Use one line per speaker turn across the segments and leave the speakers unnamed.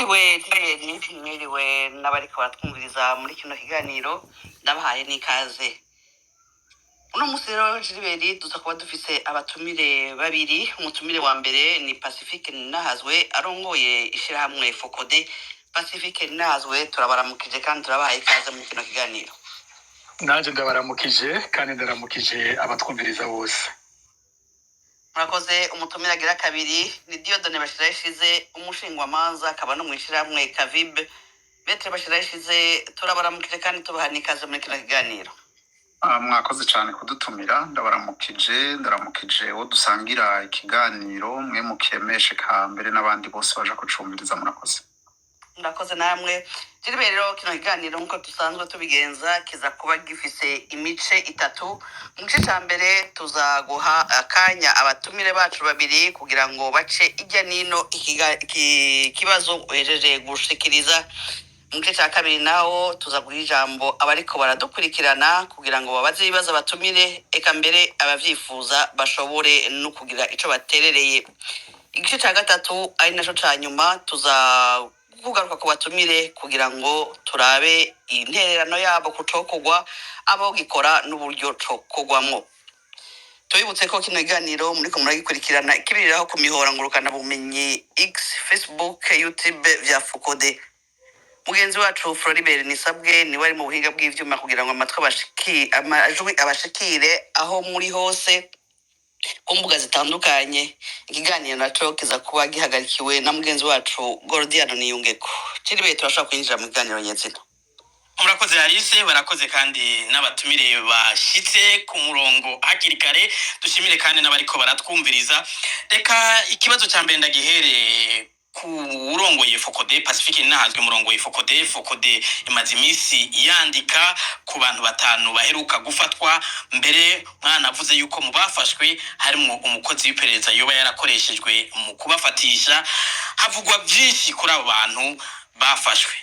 Mwiriwe Gilbert, mwiriwe n'abariko baratwumviriza muri kino kiganiro, ndabahaye n'ikaze. Uno musi rero Gilbert, tuza kuba dufise abatumire babiri. Umutumire wa mbere ni Pacifique Ninahazwe, arongoye ishirahamwe FOCODE. Pacifique Ninahazwe, turabaramukije kandi turabahaye ikaze muri kino kiganiro.
Nanjye ndabaramukije kandi ndaramukije abatwumviriza bose.
Murakoze. Umutumire agira kabiri ni Dieudonné Bashirayishize, umushingwamanza akaba no mw'ishirahamwe Kavibe. Maître Bashirayishize, turabaramukije kandi tubaha n'ikaze muri kino kiganiro.
Mwakoze cyane kudutumira. Ndabaramukije, ndaramukije uwo dusangira ikiganiro, mwe mukemeshe ka mbere n'abandi bose baje kucumviriza. Murakoze.
Murakoze namwe Gilbert. Rero kino kiganiro, nk'uko dusanzwe tubigenza, kiza kuba gifise imice itatu. Mu gice ca mbere tuzaguha akanya abatumire bacu babiri kugira ngo bace ijya nino ikibazo uhejeje gushikiriza. Mu gice ca kabiri naho tuza guha ijambo abariko baradukurikirana kugira ngo babaze ibibazo abatumire, eka mbere abavyifuza bashobore no kugira ico baterereye. Igice ca gatatu, ari naco ca nyuma, tuza kugaruka ku batumire kugira ngo turabe intererano yabo ku cokorwa, abo gikora n'uburyo cokorwamwo. Tubibutse ko kino kiganiro muriko muragikurikirana kibiriraho ku mihora ngurukana bumenyi X, Facebook, YouTube vya FOCODE. Mugenzi wacu Floribert Nisabwe niwe ari mu buhinga bw'ivyuma kugira ngo amatwi amajwi abashikire aho muri hose ku mbuga zitandukanye. Ikiganiro naco kiza kuba gihagarikiwe na mugenzi wacu Gordiano Niyungeko. Ciribe, turashobora kwinjira mu kiganiro nyezina.
Murakoze Alice, barakoze kandi n'abatumire bashitse ku murongo hakiri kare. Dushimire kandi n'abariko baratwumviriza. Reka ikibazo cya mbere ndagihere ku urongoye FOCODE, Pacifique Ninahazwe. Murongoye FOCODE. FOCODE imaze iminsi yandika ku bantu batanu baheruka gufatwa. Mbere mwanavuze yuko mu bafashwe harimwo umukozi w'iperereza yoba yarakoreshejwe mu kubafatisha. Havugwa byinshi kuri abo bantu bafashwe.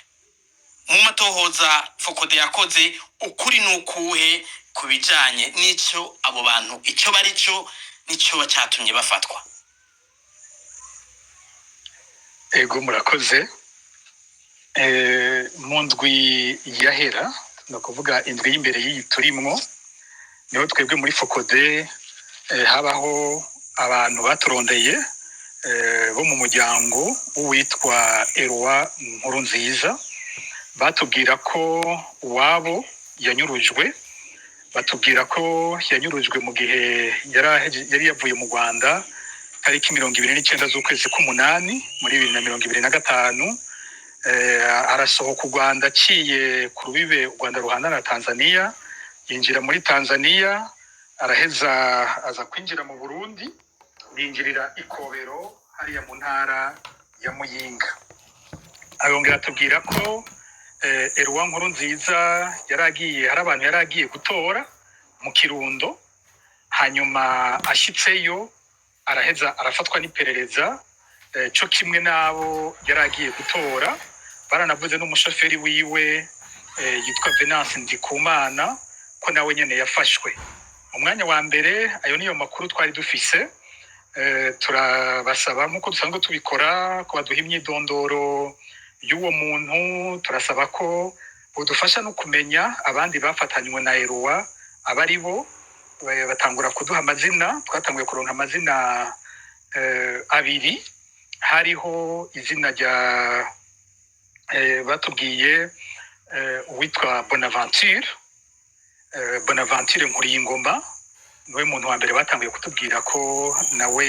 Mu matohoza FOCODE yakoze, ukuri ni ukuhe ku bijanye n'ico abo bantu ico bari cyo n'ico cyatumye bafatwa?
Ego, murakoze. Mu ndwi yahera, ni ukuvuga indwi y'imbere y'iyi turimwo, niho twebwe muri FOCODE habaho abantu baturondeye bo mu muryango w'uwitwa Eloi Nkurunziza. Batubwira ko uwabo yanyurujwe, batubwira ko yanyurujwe mu gihe yari yavuye mu Rwanda tariki 29 z'ukwezi k'umunani muri 2025. Arasohoka u Rwanda aciye ku rubibe u Rwanda ruhana na Tanzania, yinjira muri Tanzania, araheza aza kwinjira mu Burundi, yinjirira ikobero hariya mu ntara ya Muyinga. Arongera atubwira ko Eloi Nkurunziza yaragiye, hari abantu yari agiye gutora mu Kirundo, hanyuma ashitseyo araheza arafatwa n'iperereza co kimwe n'abo yari agiye gutora. Baranavuze n'umushoferi wiwe yitwa Venance Ndikumana ko nawe nyene yafashwe. Mu mwanya wa mbere ayo niyo makuru twari dufise. Turabasaba nk'uko dusanzwe tubikora ko baduha imyidondoro y'uwo muntu. Turasaba ko budufasha no kumenya abandi bafatanywe na Eloi abari bo. Batangura kuduha amazina. Twatanguye kuronka amazina abiri. Hariho izina rya batubwiye uwitwa Bonaventure, Bonaventure Nkuriyingoma, niwe muntu wa mbere batanguye kutubwira ko nawe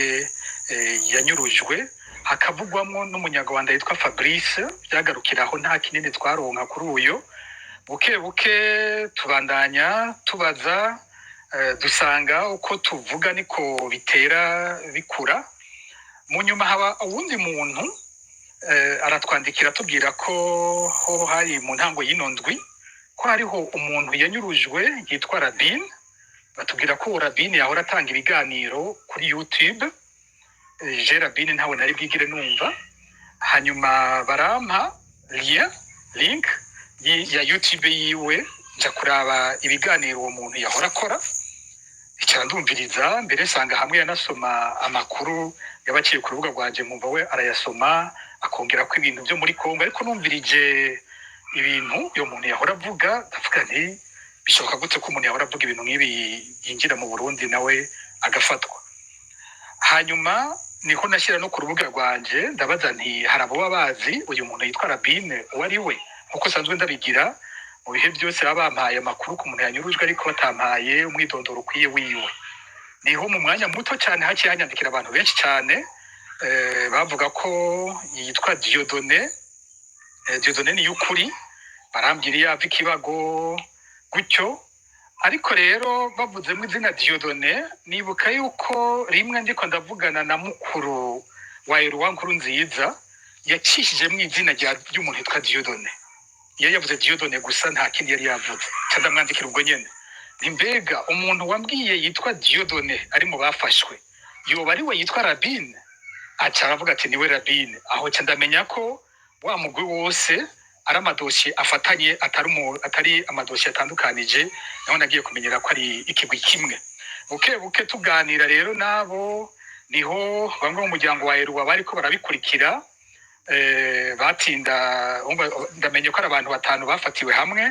yanyurujwe. Hakavugwamo n'umunyarwanda yitwa Fabrice. Byagarukiraho, nta kinini twaronka kuri uyo. Buke buke tubandanya tubaza, dusanga uko tuvuga niko bitera bikura. Mu nyuma haba uwundi muntu aratwandikira atubwira ko ho hari mu ntango y'ino ndwi ko hariho umuntu yanyurujwe yitwa Rabin. Batubwira ko uwo Rabin yahora atanga ibiganiro kuri YouTube. Je Rabin ntawe nari bwigire numva. Hanyuma barampa lien, link ya YouTube yiwe, nja kuraba ibiganiro uwo muntu yahora akora. Icara ndumviriza, mbere nsanga hamwe yanasoma amakuru yabaciye ku rubuga rwanje, nkumva we arayasoma. Akongera ko ibintu byo muri Kongo, ariko numvirije ibintu uyo muntu yahora avuga, ndavuga nti: "Bishoboka gute ko umuntu yahora avuga ibintu nk'ibi yinjira mu Burundi nawe agafatwa?" Hanyuma niko nashyira no ku rubuga rwanje, ndabaza nti: "Hari abo baba bazi uyu muntu yitwa Rabine uwo ari we?" Nkuko sanzwe ndabigira mu bihe byose, baba bampaye amakuru ku muntu yanyurujwe ariko batampaye umwidondoro ukwiye wiwe. Niho mu mwanya muto cyane haciye hanyandikira abantu benshi cyane, bavuga ko yitwa Dieudonné, Dieudonné Niyukuri. Barambwira iyo ava, ikibago gutyo. Ariko rero bavuzemo izina Dieudonné, nibuka yuko rimwe ndiko ndavugana na mukuru wa Eloi Nkurunziza, yacishijemo izina ry'umuntu yitwa Dieudonné. Iyo yavuze Dieudonné gusa, nta kindi yari yavuze. Nca ndamwandikira ubwo nyene nti: "Mbega umuntu wambwiye yitwa Dieudonné ari mu bafashwe, yoba ari we yitwa Rabine?" Aca aravuga ati: "Niwe Rabine." Aho ca ndamenya ko wa mugwi wose ari amadosiye afatanye, atari amadosiye atandukanije. Naho nagiye kumenyera ko ari ikigwi kimwe. Buke buke tuganira rero nabo, niho bamwe mu muryango wa Eloi bariko barabikurikira, batinda umva, ndamenye ko ari abantu batanu bafatiwe hamwe.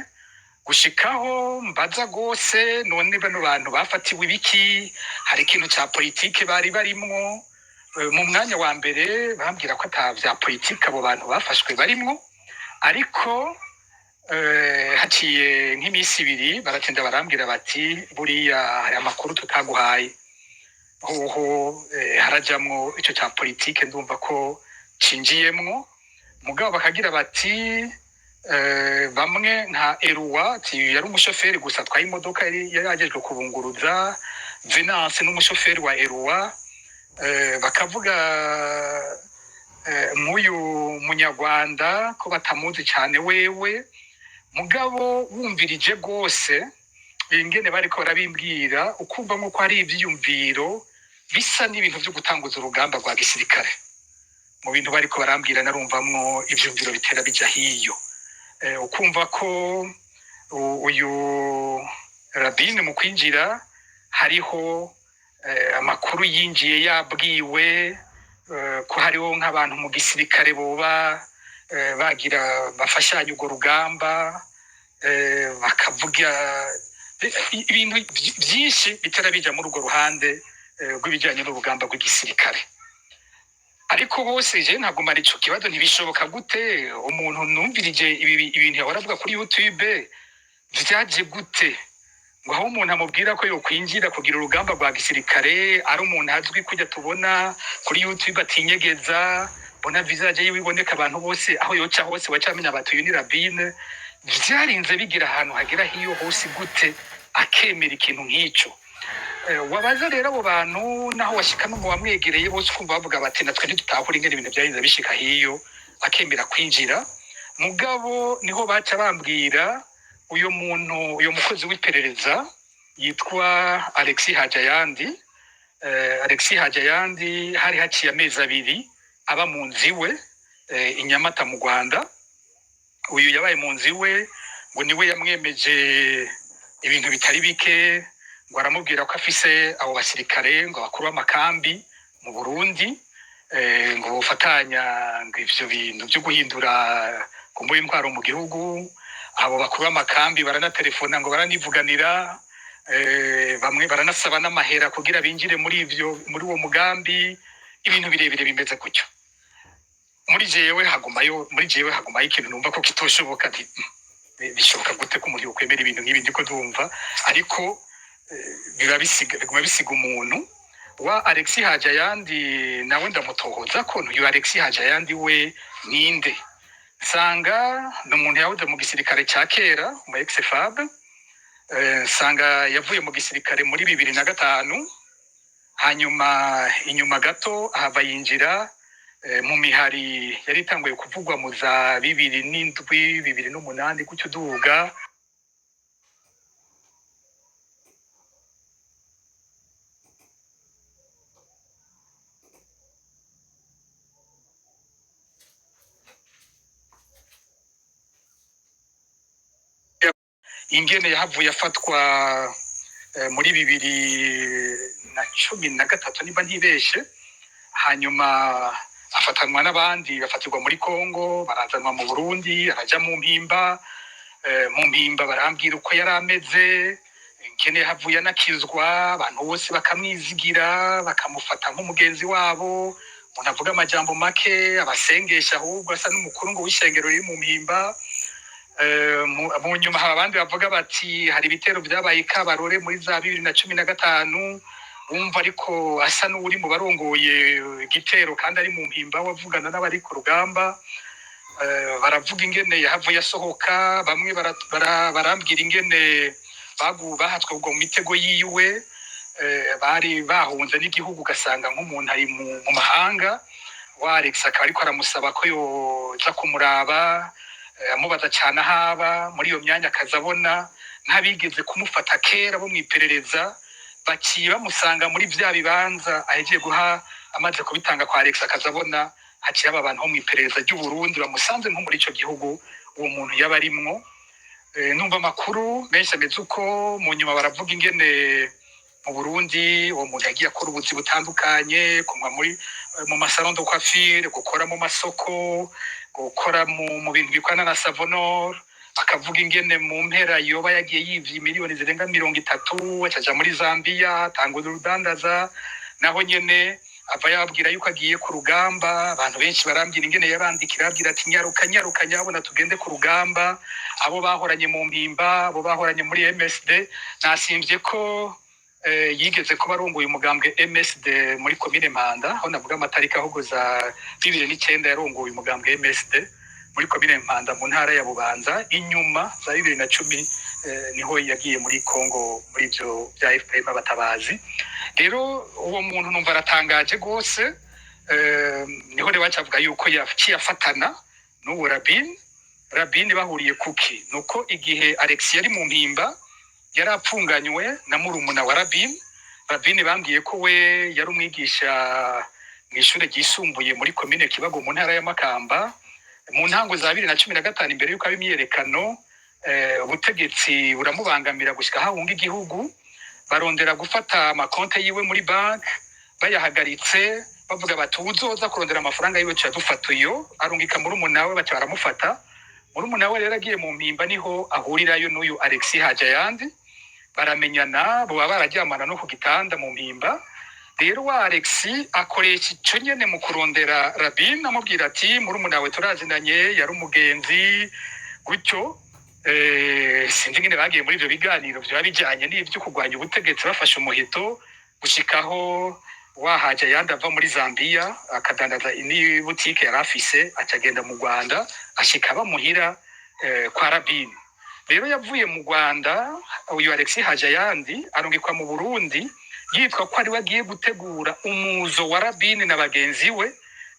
Gushikaho mbaza gose: "None bano bantu bafatiwe ibiki? Hari ikintu ca politike bari barimwo?" Mu mwanya wa mbere bambwira ko ata vya politike abo bantu bafashwe barimwo, ariko haciye nk'iminsi 2 baratinda barambwira bati: "Buriya hari amakuru tutaguhaye hoho, harajamwo ico ca politike." Ndumva ko cinjiyemwo, mugabo bakagira bati bamwe nka Eloi, ati yari umushoferi gusa atwaye imodoka yari yagejwe kubunguruza. Venance n'umushoferi wa Eloi. Bakavuga nk'uyu munyarwanda ko batamuzi cyane wewe. Mugabo wumvirije rwose ingene bariko barabimbwira, ukumva nk'uko hari ivyiyumviro bisa n'ibintu vyo gutanguza urugamba rwa gisirikare. Mu bintu bariko barambwira narumvamwo ivyumviro bitera bija hiyo. Ukumva ko uyu Rabine mu kwinjira hariho amakuru yinjiye yabwiwe, ko hariho nk'abantu mu gisirikare boba bagira bafashanya urwo rugamba, bakavuga ibintu byinshi bitera bija muri urwo ruhande rw'ibijyanye n'urugamba rw'igisirikare. Ariko bose je ntagumana ico kibazo: ntibishoboka gute umuntu numvirije ibi ibintu yahora avuga kuri YouTube, vyaje gute ngo aho umuntu amubwira ko yokwinjira kugira urugamba rwa gisirikare, ari umuntu azwi kujya tubona kuri YouTube atinyegeza, mbona visage yiwe iboneka abantu bose, aho yoca hose wacamenya bati: "Uyu ni Rabine"? Vyarinze bigira ahantu hagera hiyo hose gute akemera ikintu nk'ico? Wabaza rero abo bantu, naho washika no mu bamwegereye bose, ukumva bavuga bati: "Natwe ntidutahura ingene ibintu vyarinze bishika hiyo akemera kwinjira." Mugabo niho baca bambwira uyu muntu, uyu mukozi w'iperereza yitwa Alexis Hajayandi. Alexis Hajayandi hari haciye amezi 2 aba mu nzu iwe, i Nyamata mu Rwanda. Uyu yabaye mu nzu iwe, ngo niwe yamwemeje ibintu bitari bike, ngo aramubwira ko afise abo basirikare, ngo abakuru b'amakambi mu Burundi, ngo bofatanya ngo ivyo bintu vyo guhindura ngo intwaro mu gihugu. Abo bakuru b'amakambi baranatelefona, ngo baranivuganira, bamwe baranasaba n'amahera kugira binjire muri ivyo, muri uwo mugambi, ibintu birebire bimeze gutyo. Muri jewe hagumayo ikintu numva ko kitoshoboka, nti: "Bishoboka gute ko umuntu yokwemera ibintu nk'ibi ndiko ndumva?" Ariko biba bisiga, biguma bisiga umuntu wa Alexis Hajayandi nawe ndamutohoza ko uyu Alexis Hajayandi we ninde. Nsanga ni umuntu yahoze mu gisirikare ca kera, mu ex-FAB. Nsanga yavuye mu gisirikare muri 2005, hanyuma inyuma gato ahava yinjira mu mihari yari itanguye kuvugwa mu za 2007, 2008 gutyo duga. Ingene yahavuye afatwa muri 2013 niba ntibeshe, hanyuma Afatanwa n'abandi, bafatirwa muri Kongo, barazanwa mu Burundi, araja mu Mpimba. Mu Mpimba barambwira uko yari ameze, ingene havuye anakizwa, abantu bose bakamwizigira, bakamufata nk'umugenzi wabo, umuntu avuga amajambo make, abasengesha, ahubwo asa n'umukuru ngo w'ishengero riri mu Mpimba. Mu nyuma haba abandi bavuga bati hari ibitero vyabaye i Kabarore muri za 2015, wumva ariko asa n'uri mu barongoye igitero kandi ari mu Mpimba, wavugana n'abari ku rugamba. Baravuga ingene yahavuye asohoka, bamwe barambwira ingene bahatswe kugwa mu mitego yiwe. Bari bahunze n'igihugu, ugasanga nk'umuntu ari mu mahanga, wa Alex akaba ariko aramusaba ko yoza kumuraba, amubaza cyane ahaba. Muri iyo myanya akaza abona nk'abigeze kumufata kera bo mw'iperereza baciye bamusanga muri vya bibanza ahejeje guha, amaze kubitanga kwa Alex, akaza abona haciye aba bantu bo mw'iperereza ry'u Burundi bamusanze nko muri ico gihugu uwo muntu yaba arimwo. Numva amakuru menshi ameze uko. Mu nyuma baravuga ingene mu Burundi uwo muntu yagiye akora ubuzi butandukanye, kumwa muri mu ma salons de coiffure, gukora mu masoko, gukora mu bintu bikorana na Savonor. Akavuga ingene mu mpera yoba yagiye yivye miliyoni zirenga 30, akaja muri Zambia, atanga urudandaza, naho nyene ava yababwira yuko agiye ku rugamba. Abantu benshi barambwira ingene yabandikira ababwira ati: "Nyaruka, nyaruka, nyabona tugende ku rugamba." Abo bahoranye mu Mpimba, abo bahoranye muri MSD, nasimvye ko yigeze kuba arongoye umugambwe MSD muri komine Mpanda, aho navuga amatariki ahubwo za 2009, yarongoye umugambwe MSD muri komine Mpanda mu ntara ya Bubanza. Inyuma za 2010 niho yagiye muri Congo muri ivyo bya FPM abatabazi. Rero uwo muntu numva aratangaje rwose. Niho rero bacavuga yuko yaciye afatana n'uwo Rabin. Rabin bahuriye kuki? Nuko igihe Alex yari mu Mpimba yari apfunganywe na murumuna wa Rabin. Rabin bambwiye ko we yari umwigisha mu ishure ryisumbuye muri komine Kibago mu ntara ya Makamba. Mu ntango za 2015, imbere y'uko haba imyiyerekano, ubutegetsi buramubangamira gushika aho ahunga igihugu. Barondera gufata amakonte yiwe muri banki, bayahagaritse, bavuga bati: "Uzoza kurondera amafaranga yiwe tuca dufata uyo." Arungika murumuna we, baca baramufata. Murumuna we rero agiye mu Mpimba niho ahurirayo n'uyu Alexis Hajayandi, baramenyana, boba bararyamana no ku gitanda mu Mpimba. Rero wa Alexis akoresha ico nyene mu kurondera Rabin, amubwira ati: "Murumuna we turazinanye, yari umugenzi." Gutyo sinzi ingene bagiye muri ivyo biganiro vyoba bijanye n'ivyo kurwanya ubutegetsi bafashe umuheto, gushikaho wahaje ayandi ava muri Zambia, akadandaza ni butike yari afise, acagenda mu Rwanda, ashika bamuhira kwa Rabin. Rero yavuye mu Rwanda uyu Alexis Hajayandi, arungikwa mu Burundi yitwa ko ari we agiye gutegura umuzo wa Rabin na bagenzi we,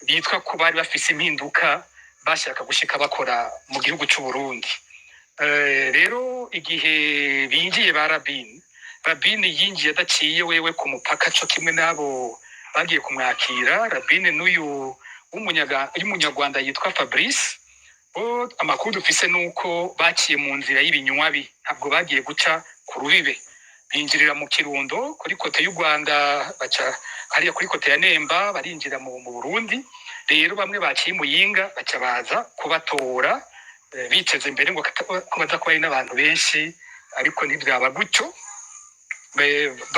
bitwa ko bari bafise impinduka bashaka gushika bakora mu gihugu c'u Burundi. Rero igihe binjiye ba Rabin, Rabin yinjiye adaciye wewe ku mupaka co kimwe n'abo bagiye kumwakira. Rabin n'uyu w'umunyarwanda yitwa Fabrice, bo amakuru dufise nuko baciye mu nzira y'ibinywabi, ntabwo bagiye guca ku rubibe. Binjirira mu Kirundo kuri côté y'u Rwanda, baca hariya kuri côté ya Nemba, barinjira mu Burundi. Rero bamwe baciye Muyinga baca baza kubatora, biteze imbere ngo ko baza kuba ari n'abantu benshi, ariko ntivyaba gutyo.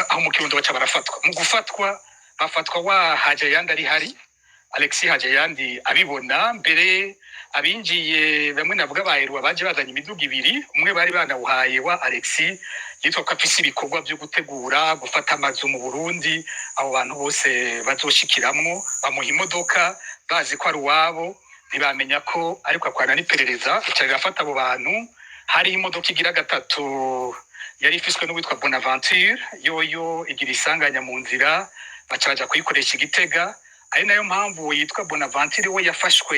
Aho mu Kirundo baca barafatwa. Mu gufatwa bafatwa wa Hajayandi ari hari, Alexis Hajayandi abibona. Mbere abinjiye bamwe navuga baheruwa baje bazanye imiduga ibiri, umwe bari banawuhaye wa Alexis yitwa ko afise ibikorwa vyo gutegura gufata amazu mu Burundi, abo bantu bose bazoshikiramwo. Bamuha imodoka bazi ko ari uwabo, ntibamenya ko ariko akorana n'iperereza, ica rirafata abo bantu. Hariho imodoka igira gatatu yari ifiswe n'uwitwa Bonaventure, yoyo igira isanganya mu nzira, baca baja kuyikoresha igitega. Ari nayo mpamvu yitwa Bonaventure we yafashwe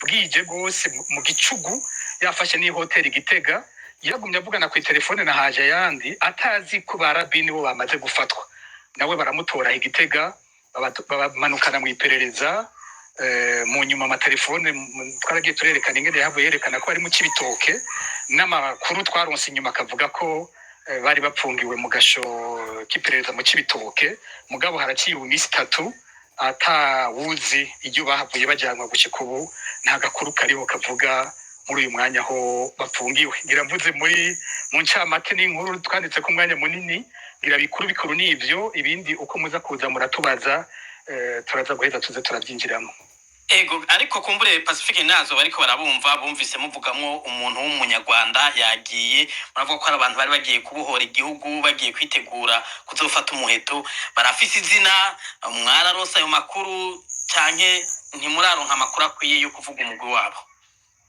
bwije rwose mu gicugu, yafashe n'ihoteli Gitega, yagumye avugana ku telefone na haje yandi, atazi ko ba Rabini bo bamaze gufatwa. Nawe baramutora igitega, bamanukana mu iperereza. Mu nyuma amatelefone twaragiye turerekana ingene yahavuye yerekana ko ari mu Cibitoke, n'amakuru twaronse inyuma akavuga ko bari bapfungiwe mu gasho k'iperereza mu Cibitoke. Mugabo haraciye iminsi 3. Atawuzi iyo bahavuye bajyanwa. Gushika ubu nta gakuru kariho kavuga muri uyu mwanya aho bapfungiwe. Ngira mvuze muri mu ncamake n'inkuru twanditse ku mwanya munini. Ngira bikuru bikuru n'ivyo, ibindi uko muza kuza muratubaza, turaza guheza tuze turabyinjiramo.
Ego, ariko kumbure Pacifique nazo bariko barabumva, bumvise muvugamwo umuntu w'umunyarwanda yagiye, muravuga ko hari abantu bari bagiye kubohora igihugu, bagiye kwitegura kuzofata umuheto. Barafise izina? Mwararonse ayo makuru canke ntimuraronka amakuru akwiye yo kuvuga umugwi wabo?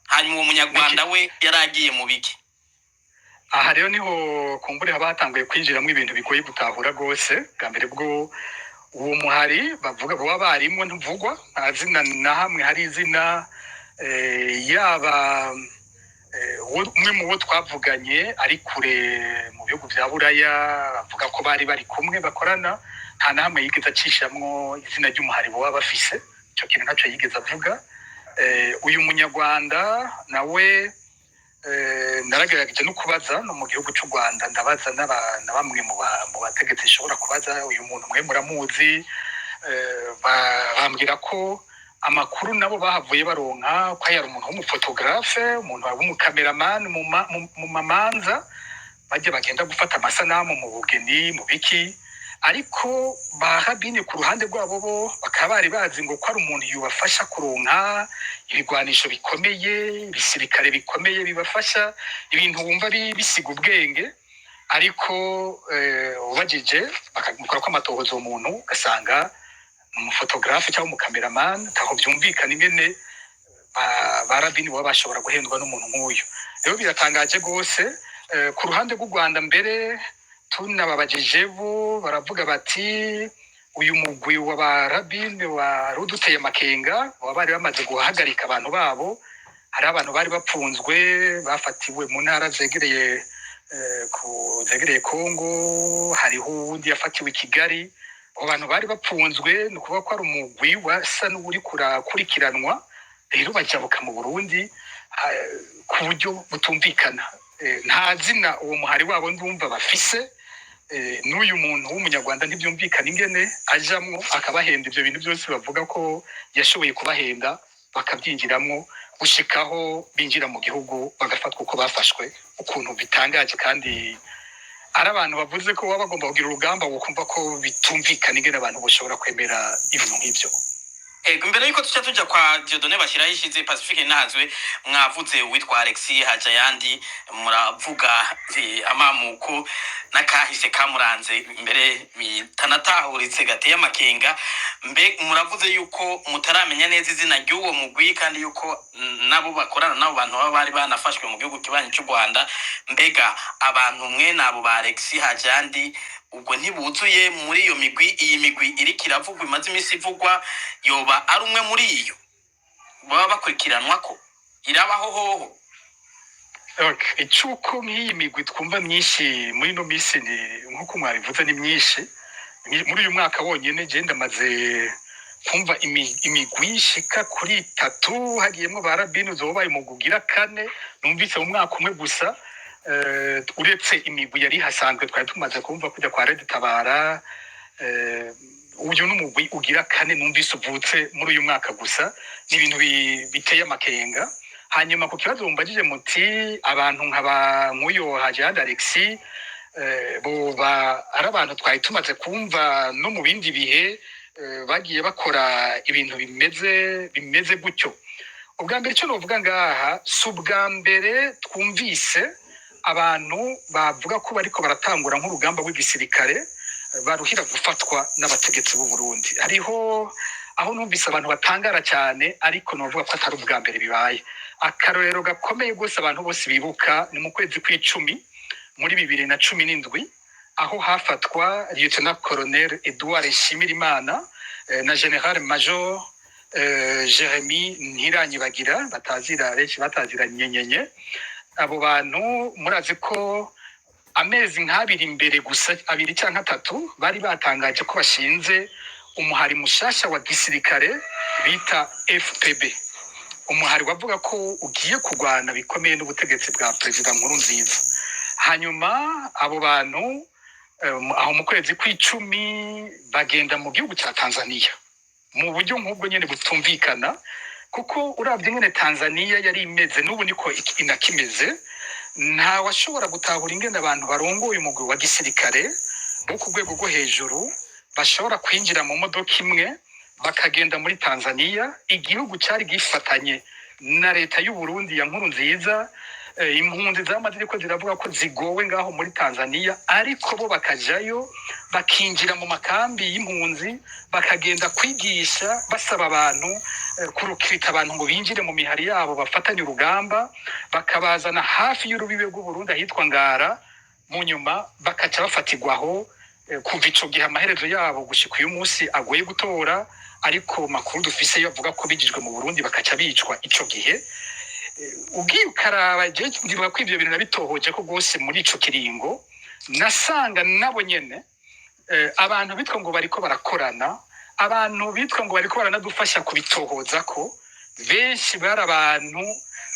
Hanyuma uwo munyarwanda we yari agiye mu biki?
Aha rero niho kumbure haba hatanguye kwinjiramo ibintu bigoye gutahura rwose. Bwa mbere bwo uwo muhari bavuga baba barimwo ntuvugwa, nta zina na hamwe hari izina. Yaba umwe mu bo twavuganye ari kure mu bihugu vya Buraya, avuga ko bari bari kumwe bakorana, nta na hamwe yigeze acishamwo izina ry'umuhari baba bafise. Ico kintu ntaco yigeze avuga. Uyu munyarwanda nawe, naragerageje no kubaza no mu gihugu cy'u Rwanda, ndabaza na bamwe mu bategetsi nshobora kubaza: "Uyu muntu mwe muramuzi?" Bambwira ko amakuru nabo bahavuye baronka ko yari umuntu w'umufotogarafe, umuntu w'umukameramani mu mamanza, bajya bagenda gufata amasanamu mu bugeni, mu biki. Ariko ba Rabine ku ruhande rwabo bo bakaba bari bazi ngo ko ari umuntu yubafasha kuronka ibigwanisho bikomeye, ibisirikare bikomeye bibafasha, ibintu wumva bisiga ubwenge. Ariko ubajije bakamukora ko amatohoza, uwo muntu ugasanga ni umufotogarafe cyangwa umukameramani. Ntaho byumvikana ingene ba Rabini baba bashobora guhendwa n'umuntu nk'uyu. Rero biratangaje rwose. Ku ruhande rw'u Rwanda mbere tunababajije, bo baravuga bati uyu mugwi wa ba Rabine wari uduteye amakenga, baba bari bamaze guhagarika abantu babo. Hari abantu bari bapfunzwe, bafatiwe mu ntara zegereye ku zegereye Kongo, hariho uwundi yafatiwe i Kigali. Abo bantu bari bapfunzwe, ni ukuvuga ko ari umugwi wasa n'uri kurakurikiranwa. Rero bajabuka mu Burundi ku buryo butumvikana. Nta zina uwo muhari wabo ndumva bafise. N'uyu muntu w'umunyarwanda ntibyumvikana ingene ajamwo akabahenda ibyo bintu byose bavuga ko yashoboye kubahenda, bakabyinjiramwo gushikaho binjira mu gihugu bagafatwa uko bafashwe, ukuntu bitangaje. Kandi ari abantu bavuze ko baba bagomba kugira urugamba, wokumva ko bitumvikana ingene abantu bashobora kwemera ibintu nk'ibyo.
Ego, imbere yuko tuca tuja kwa Dieudonné bashyiraho ishize, Pacifique Ntazwe, mwavuze uwitwa Alexis Hajayandi, muravuga amamuko n'akahise kamuranze mbere bitanatahuritse, gateye amakenga. Mbe muravuze yuko mutaramenya neza izina ry'uwo mugwi, kandi yuko nabo bakorana n'abo bantu baba bari banafashwe mu gihugu kibanyi cy'u Rwanda. Mbega abantu mwe nabo ba Alexis Hajayandi ubwo ntibuzuye muri iyo migwi? Iyi migwi iriko iravugwa, imaze iminsi ivugwa, yoba ari umwe muri iyo baba bakurikiranwa ko irabaho hoho?
Okay. Icuko nk'iyi migwi twumva myinshi muri ino minsi, ni nk'uko mwabivuze, ni myinshi. Muri uyu mwaka wonyene je ndamaze kumva imigwi ishika kuri itatu, hagiyemwo ba Rabini, uzobaye umugwi ugira kane numvise mu mwaka umwe gusa. Uretse imigwi yari hasanzwe twari tumaze kumva kujya kwa Red Tabara, uyu n'umugwi ugira kane numvise uvutse muri uyu mwaka gusa. Ni ibintu biteye amakenga. Hanyuma ku kibazo mumbajije muti abantu nkaba nk'uyo Hajiyandi Alexis, boba ari abantu twari tumaze kumva no mu bindi bihe, bagiye bakora ibintu bimeze gutyo. Ubwa mbere icyo novuga ngaha, si ubwa mbere twumvise abantu bavuga ko bariko baratangura nk'urugamba rw'igisirikare baruhira gufatwa n'abategetsi b'u Burundi. Hariho aho numvise abantu batangara cyane, ariko novuga ko atari ubwa mbere bibaye. Akarorero gakomeye rwose abantu bose bibuka ni mu kwezi kw'icumi muri 2017, aho hafatwa Lieutenant Colonel Edouard Nshimirimana na General Major Jeremy Ntiranyibagira, batazira benshi batazira Nyenyenye. Abo bantu murazi ko amezi nk'abiri imbere gusa, abiri cyangwa atatu, bari batangaje ko bashinze umuhari mushasha wa gisirikare bita FPB, umuhari wavuga ko ugiye kurwana bikomeye n'ubutegetsi bwa Perezida Nkurunziza. Hanyuma abo bantu, aho mu kwezi kw'icumi bagenda mu gihugu cya Tanzania. Mu buryo nk'ubwo nyene butumvikana, kuko uravye ingene Tanzania yari imeze, n'ubu niko inakimeze, nta washobora gutahura ingene abantu barongoye umugwi wa gisirikare bo ku rwego rwo hejuru bashobora kwinjira mu modoka imwe bakagenda muri Tanzania, igihugu cari gifatanye na leta y'u Burundi ya Nkuru Nziza. Impunzi zama ziriko ziravuga ko zigowe ngaho muri Tanzania, ariko bo bakajayo, bakinjira mu makambi y'impunzi, bakagenda kwigisha, basaba abantu kurukirita abantu ngo binjire mu mihari yabo bafatanye urugamba, bakabazana hafi y'urubibe rw'u Burundi ahitwa Ngara, mu nyuma bakaca bafatirwaho. Kuva ico gihe amaherezo yabo gushika uyu munsi agoye gutora, ariko makuru dufise yo avuga ko bigijwe mu Burundi bakaca bicwa ico gihe. Ugiye ukaraba, jewe ndibuka ko ivyo bintu nabitohoje ko rwose muri ico kiringo nasanga nabo nyene abantu bitwa ngo bariko barakorana, abantu bitwa ngo bariko baranadufasha kubitohoza, ko benshi bari abantu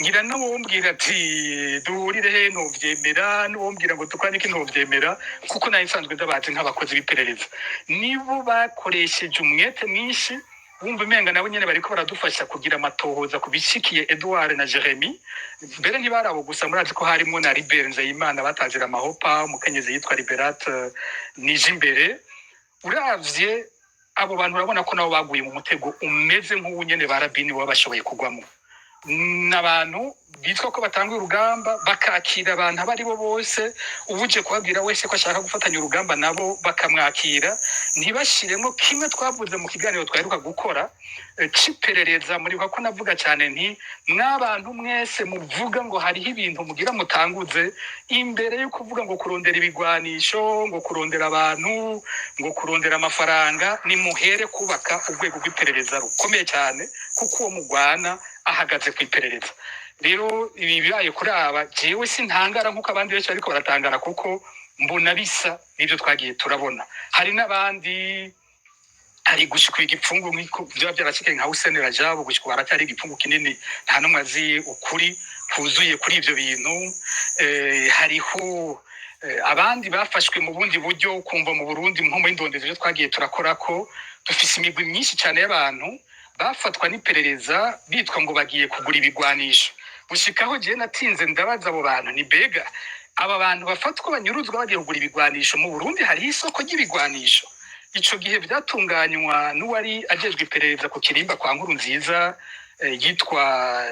ngira n'uwombwira ati duhurire he ntuvyemera, n'uwombwira ngo dukorane iki ntuvyemera, kuko nari nsanzwe ndabazi nk'abakozi b'iperereza. Nibo bakoresheje umwete mwinshi, wumva umenga nabo nyene bariko baradufasha kugira amatohoza ku bishikiye Edouard na Jeremy. Mbere ntibari abo gusa, murazi ko harimo na Libert Nzeyimana batazira amahopa, umukenyezi yitwa Liberate Nijimbere. Uravye abo bantu, urabona ko nabo baguye mu mutego umeze nk'uwu nyene ba Rabini baba bashoboye kugwamo. N'abantu bitwa ko batanga urugamba, bakakira abantu abo ari bo bose, ubuje kubabwira wese ko ashaka gufatanya urugamba nabo bakamwakira, ntibashiremo kimwe twavuze mu kiganiro twaheruka gukora c'iperereza. Muribuka ko navuga cyane nti mw'abantu mwese muvuga ngo hariho ibintu mugira mutanguze, imbere yo kuvuga ngo kurondera ibigwanisho, ngo kurondera abantu, ngo kurondera amafaranga, nimuhere kubaka urwego rw'iperereza rukomeye cyane, kuko uwo mugwana ahagaze ku iperereza. Rero ibi bibaye kuri aba, jewe sintangara nk'uko abandi benshi bariko baratangara, kuko mbona bisa n'ibyo twagiye turabona. Hari n'abandi, hari gushika igipfungu nk'uko byaba byarashikiye nka Hussein Rajabu, gushika ubu haracyari igipfungu kinini, nta n'umwe azi ukuri kuzuye kuri ivyo bintu. Hariho abandi bafashwe mu bundi buryo, kumva mu Burundi nko muri ndondezi ibyo twagiye turakora, ko dufise imigwi myinshi cyane y'abantu bafatwa n'iperereza bitwa ngo bagiye kugura ibigwanisho. Gushikaho jewe natinze ndabaza abo bantu ni bega aba bantu bafatwa banyuruzwa bagiye kugura ibigwanisho, mu Burundi hariho isoko ry'ibigwanisho? Ico gihe vyatunganywa n'uwari ajejwe iperereza ku kirimba kwa Nkuru Nziza, yitwa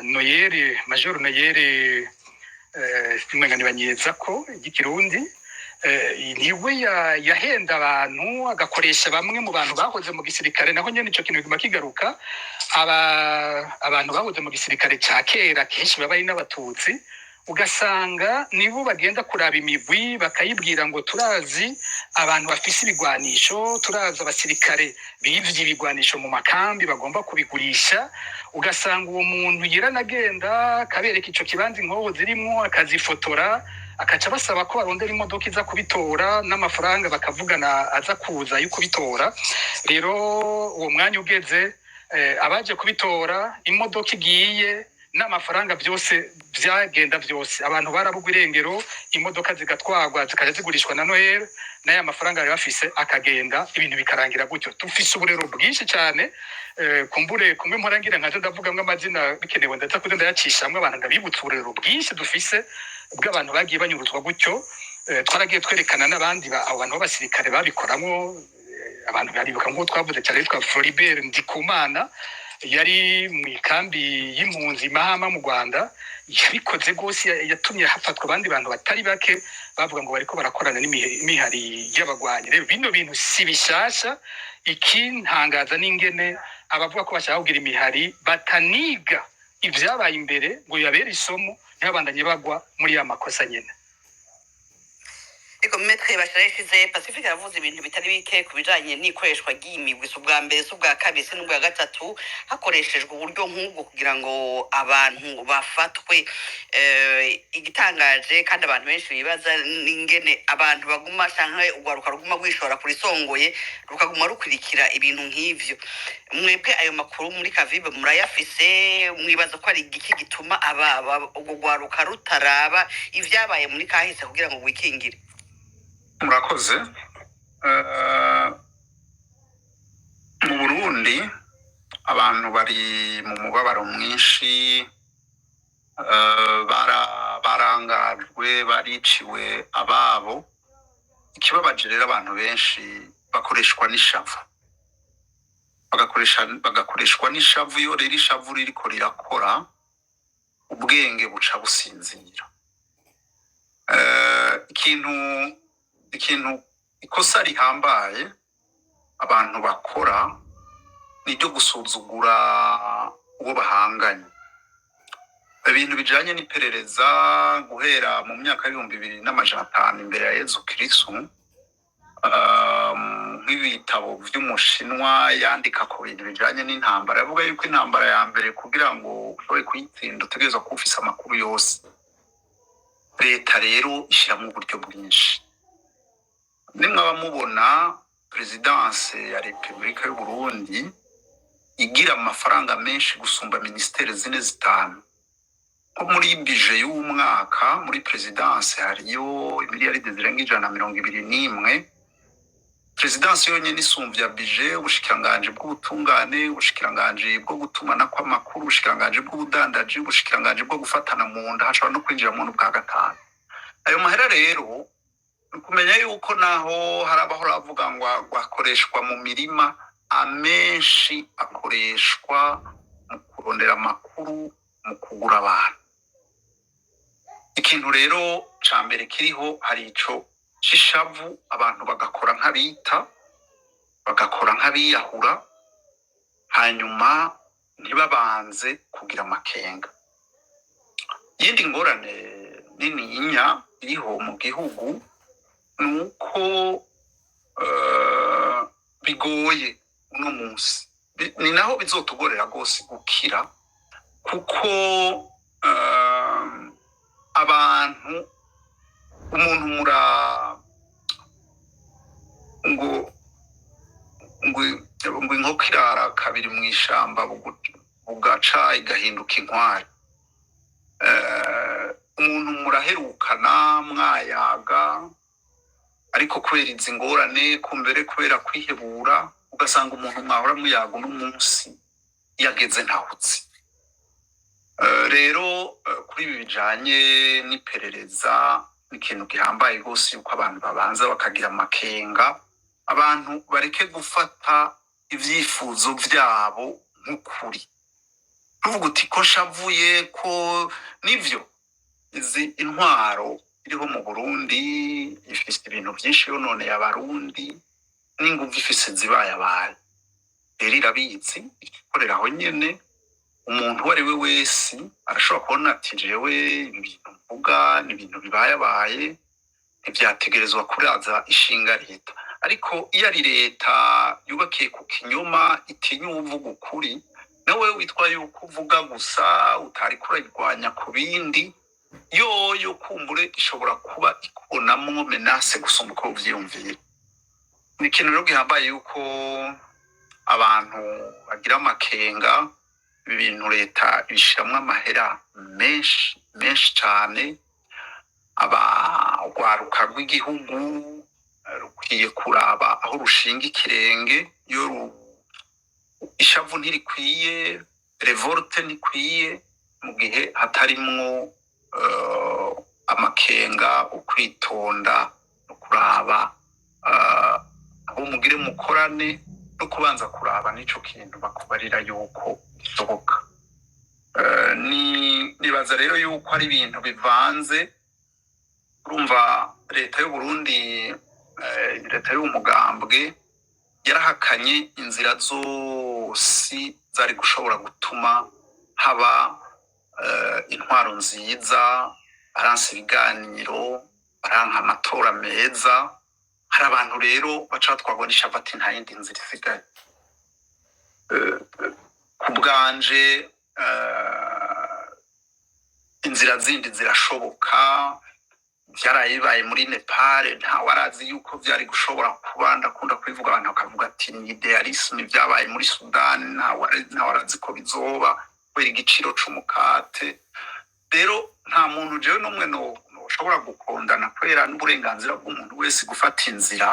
Noyere, Major Noyere, umenga ko ry'ikirundi. Niwe yahenda abantu, agakoresha bamwe mu bantu bahoze mu gisirikare. Naho nyene ico kintu kiguma kigaruka, abantu bahoze mu gisirikare ca kera kenshi baba ari n'abatutsi, ugasanga nibo bagenda kuraba imigwi bakayibwira ngo turazi abantu bafise ibigwanisho, turazi abasirikare bivye ibigwanisho mu makambi bagomba kubigurisha. Ugasanga uwo muntu yiranagenda akabereka ico kibanza inkoho zirimwo, akazifotora, akaca basaba ko barondera imodoka iza kubitora n'amafaranga bakavugana aza kuza yo kubitora. Rero uwo mwanya ugeze, abaje kubitora, imodoka igiye n'amafaranga byose byagenda byose, abantu barabugwa irengero, imodoka zigatwarwa zikajya zigurishwa na Noel, n'aya mafaranga bari bafise akagenda, ibintu bikarangira gutyo. Dufise uburero bwinshi cyane. Kumbure kumwe mpora ngira nkaje ndavugamwo amazina, bikenewe ndaza kuza ndayacishamwo abantu, ndabibutsa uburero bwinshi dufise bw'abantu bagiye banyuruzwa gutyo. Twaragiye twerekana n'abandi abo bantu b'abasirikare babikoramwo. Abantu baribuka nk'uwo twavuze cyane yitwa Floribert Ndikumana, yari mu ikambi y'impunzi Mahama mu Rwanda, yabikoze rwose, yatumye hafatwa abandi bantu batari bake bavuga ngo bariko barakorana n'imihari y'abagwanyi. Rero bino bintu si bishasha. Ikintangaza n'ingene abavuga ko bashaka kugira imihari bataniga ivyabaye imbere ngo bibabere isomo, ntibabandanye bagwa muri ya makosa nyene.
Ariko Maître Bashirayishize Pacifique yavuze ibintu bitari bike ku bijanye n'ikoreshwa ry'iyi migwi. Si ubwa mbere, si ubwa kabiri, si n'ubwa gatatu hakoreshejwe uburyo nk'ubwo kugira ngo abantu bafatwe. Igitangaje kandi abantu benshi bibaza n'ingene abantu baguma canke urwaruka ruguma rwishora kurisongoye, rukaguma rukurikira ibintu nk'ivyo. Mwebwe ayo makuru muri Kavibe murayafise? Mwibaza ko ari igiki gituma urwo rwaruka rutaraba ivyabaye muri kahise kugira ngo rwikingire?
Murakoze. Mu Burundi Abantu bari mu mubabaro mwinshi, barangajwe, bariciwe ababo. Ikibabaje rero, abantu benshi bakoreshwa n'ishavu, bagakoreshwa n'ishavu. Iyo rero ishavu ririko rirakora, ubwenge buca businzira. Ikintu ikosa rihambaye abantu bakora ni iryo gusuzugura uwo bahanganye. Ibintu bijanye n'iperereza, guhera mu myaka y'2500 imbere ya Yezu Kristu, nk'ibitabo vy'umushinwa yandika ku bintu bijanye n'intambara, yavuga yuko intambara ya mbere, kugira ngo ushobore kuyitsinda, utegerezwa kuba ufise amakuru yose. Leta rero ishiramwo uburyo bwinshi. Nimwaba mubona présidence ya Repubulika y'Uburundi igira amafaranga menshi gusumba ministères zine, zitanu, nko muri budget y'umwaka, muri présidence hariyo imiliyaridi zirenga 121. Présidence yonyene isumvya budget ubushikiranganji bw'ubutungane, ubushikiranganji bwo gutumanako amakuru, ubushikiranganji bw'ubudandaji, ubushikiranganji bwo gufatana mu nda, hashobora no kwinjiramwo n'ubwa gatanu. Ayo mahera rero, ni ukumenya yuko naho hari abahora bavuga ngo akoreshwa mu mirima, amenshi akoreshwa mu kurondera amakuru, mu kugura abantu. Ikintu rero ca mbere kiriho, hari ico c'ishavu, abantu bagakora nk'abita, bagakora nk'abiyahura, hanyuma ntibabanze kugira amakenga. Iyindi ngorane nininya iriho mu gihugu ni uko bigoye uno munsi. Ni naho bizotugorera rwose gukira, kuko abantu, umuntu mura ngo inkoko irara kabiri mu ishamba, bugaca igahinduka inkware. Umuntu muraherukana mwayaga, ariko kubera izi ngorane, kumbere kubera kwihebura, ugasanga umuntu mwahora muyaga uno munsi yageze ntahutse. Rero kuri ibi bijanye n'iperereza, ni ikintu gihambaye rwose yuko abantu babanza bakagira amakenga, abantu bareke gufata ivyifuzo vyabo nk'ukuri. Tuvuga uti ko nshavuye, ko nivyo, izi intwaro iriho mu Burundi ifise ibintu vyinshi yononeye Abarundi, n'inguvu ifise zibayabaye. Rero irabizi, ikorera aho nyene. Umuntu uwo ari we wese arashobora kubona ati: "Jewe ibi bintu mvuga ni ibintu bibayabaye, ntivyategerezwa kuraza ishinga leta." Ariko iyo ari leta yubakiye ku kinyoma, itinya uwuvuga ukuri, nawe witwa yuko uvuga gusa utariko urayirwanya ku bindi, yoyo kumbure ishobora kuba ikubonamwo menace gusumba uko uvyiyumvira. Ni ikintu rero gihambaye yuko abantu bagira amakenga. Ibi bintu leta ibishiramwo amahera menshi menshi cane. Urwaruka rw'igihugu rukwiye kuraba aho rushinga ikirenge. Iyo ishavu ntirikwiye, révolte ntikwiye mu gihe hatarimwo amakenga, ukwitonda no kuraba abo mugire mukorane, no kubanza kuraba n'ico kintu bakubarira yuko gishoboka. Ni nibaza rero yuko ari ibintu bivanze. Urumva, leta y'Uburundi, leta y'umugambwe, yarahakanye inzira zose zari gushobora gutuma haba intwaro nziza. Baranse ibiganiro, baranka amatora meza. Hari abantu rero baca batwarwa n'ishavu, ati: "Nta yindi nzira isigaye." Ku bwanje, inzira zindi zirashoboka. Vyaraye bibaye muri Nepal, ntawe arazi yuko vyari gushobora kuba. Ndakunda kubivuga, abantu bakavuga ati: "Ni idéalisme." Vyabaye muri Sudani, ntawe arazi ko bizoba kubera igiciro c'umukate. Rero nta muntu jewe n'umwe noshobora gukondana, kubera n'uburenganzira bw'umuntu wese gufata inzira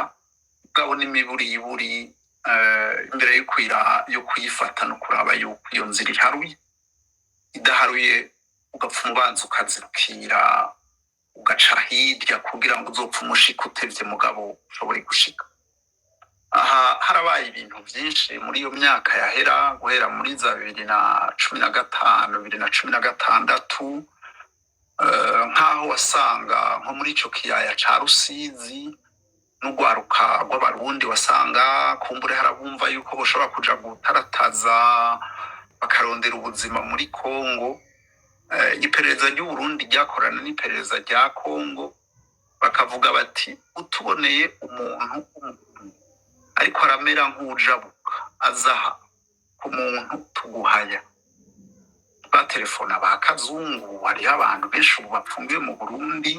bwabo n'imiburiburi. Imbere yo yo kuyifata no kuraba yuko iyo nzira iharuye, idaharuye ugapfa umubanza ukazibukira, ugaca hirya kugira ngo uzopfe umushika utevye, mugabo ushobore gushika. Aha harabaye ibintu byinshi muri iyo myaka yahera, guhera muri za 2015, 2016, nk'aho wasanga nko muri ico kiyaya ca Rusizi n'urwaruka rw'Abarundi, wasanga kumbure harabumva yuko boshobora kuja gutarataza bakarondera ubuzima muri Kongo. Iperereza ry'Uburundi ryakorana n'iperereza rya Kongo, bakavuga bati: "Utuboneye umuntu w'umurundi ariko aramera nk'ujabuka azaha ku muntu tuguhaya." Batelefona ba Kazungu. Hariho abantu benshi ubu bapfungiwe mu Burundi,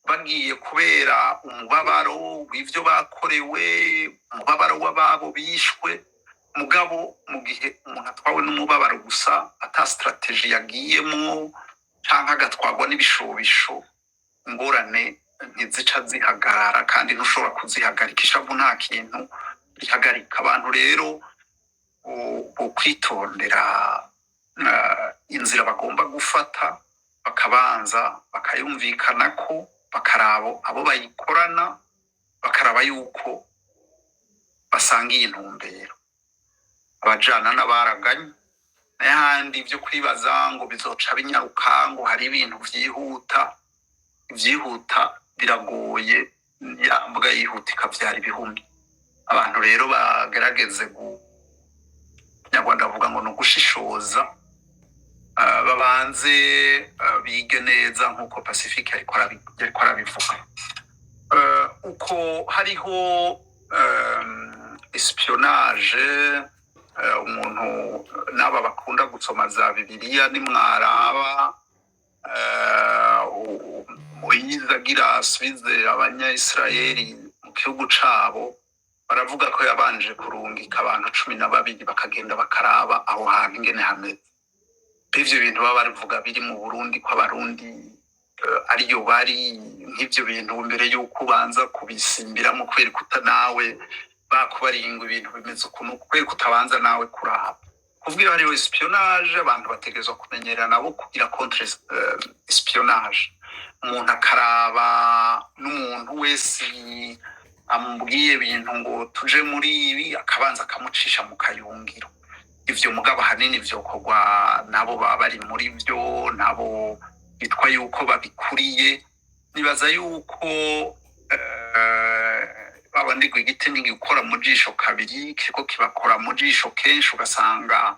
bagiye kubera umubabaro w'ivyo bakorewe, umubabaro w'ababo bishwe. Mugabo mu gihe umuntu atwawe n'umubabaro gusa, ata stratégie yagiyemwo, canke agatwarwa n'ibishobisho, ingorane ntizica zihagarara kandi ntushobora kuzihagarika. Ishavu nta kintu rihagarika. Abantu rero bo kwitondera inzira bagomba gufata, bakabanza bakayumvikanako, bakaraba abo bayikorana, bakaraba yuko basangiye intumbero, abajana n'abaraganye. N'ahandi ibyo kwibaza ngo bizoca binyaruka, ngo hari ibintu vyihuta, ibyihuta biragoye. Ya mbwa yihuta ikavyara ibihumbi. Abantu rero bagerageze gu Nyarwanda bavuga ngo ni ugushishoza, babanze bige neza nk'uko Pacifique yariko arabivuga. Uko hariho espionnage, umuntu n'aba bakunda gusoma za Bibiliya, nimwaraba Moyize agira asubize Abanyayisirayeli mu gihugu cabo, baravuga ko yabanje kurungika abantu 12, bakagenda bakaraba aho hantu ingene hameze. Ivyo bintu baba babivuga biri mu Burundi, ko Abarundi ariyo bari nk'ivyo bintu, mbere y'uko ubanza kubisimbiramo, kubera kuta nawe bakubaringa ibintu bimeze ukuntu, kubera kutabanza nawe kuraba. Kuvuga iyo hariho espionnage, abantu bategerezwa kumenyera nabo kugira contre espionnage. Umuntu akaraba n'umuntu wese amubwiye ibintu ngo tuje muri ibi, akabanza akamucisha mu kayungiro. Ivyo mugabo ahanini vyokorwa nabo baba bari muri vyo, nabo bitwa yuko babikuriye. Nibaza yuko babandi igiti ntigikora mu jisho kabiri, kiriko kibakora mu jisho kenshi, ugasanga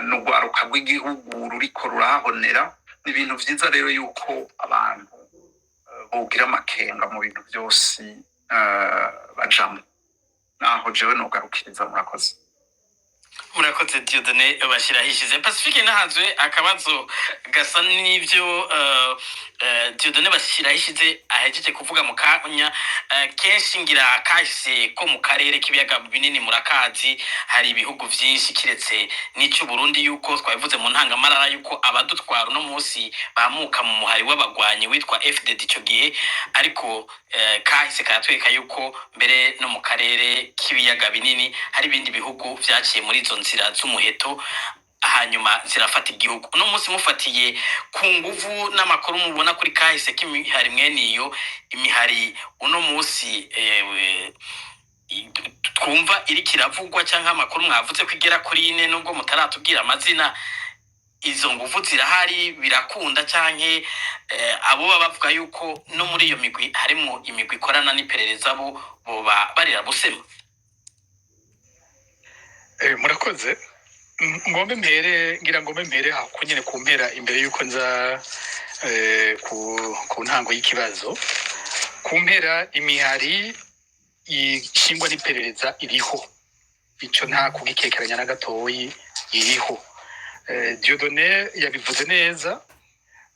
n'urwaruka rw'igihugu ruriko rurahonera. Ni ibintu vyiza rero yuko abantu bogira amakenga mu bintu vyose bajamwo. Naho jewe nogarukiriza, murakoze.
Murakoze, Dieudonné Bashyirahishize. Pacifique Nahazwe, akabazo gasa n'ibyo Dieudonné Bashyirahishize ahejeje kuvuga mu kanya. Kenshi ngira kahise ko mu karere k'ibiyaga binini murakazi, hari ibihugu vyinshi kiretse n'icyo Burundi, yuko twabivuze mu ntangamarara yuko abadutwara uno munsi bamuka mu muhari w'abagwanyi witwa FDD ico gihe. Ariko kahise karatwereka yuko mbere no mu karere k'ibiyaga binini hari ibindi bihugu vyaciye muri izo nzira z'umuheto, hanyuma zirafata igihugu. Uno munsi mufatiye ku nguvu n'amakuru mubona kuri kahise k'imihari mwene iyo imihari uno munsi twumva iriko iravugwa, canke amakuru mwavuze ko igera kuri ine, nubwo mutaratubwira amazina, izo nguvu zirahari, birakunda, canke abo baba bavuga yuko no muri iyo migwi harimwo imigwi ikorana n'iperereza, bo boba barira busema?
Murakoze. Ngombe mpere, ngira ngombe mpere aho nyene ku mpera, imbere yuko nza ku ntango y'ikibazo. Ku mpera, imihari ishingwa n'iperereza iriho, ico nta kugikekeranya na gatoyi, iriho. Dieudonné yabivuze neza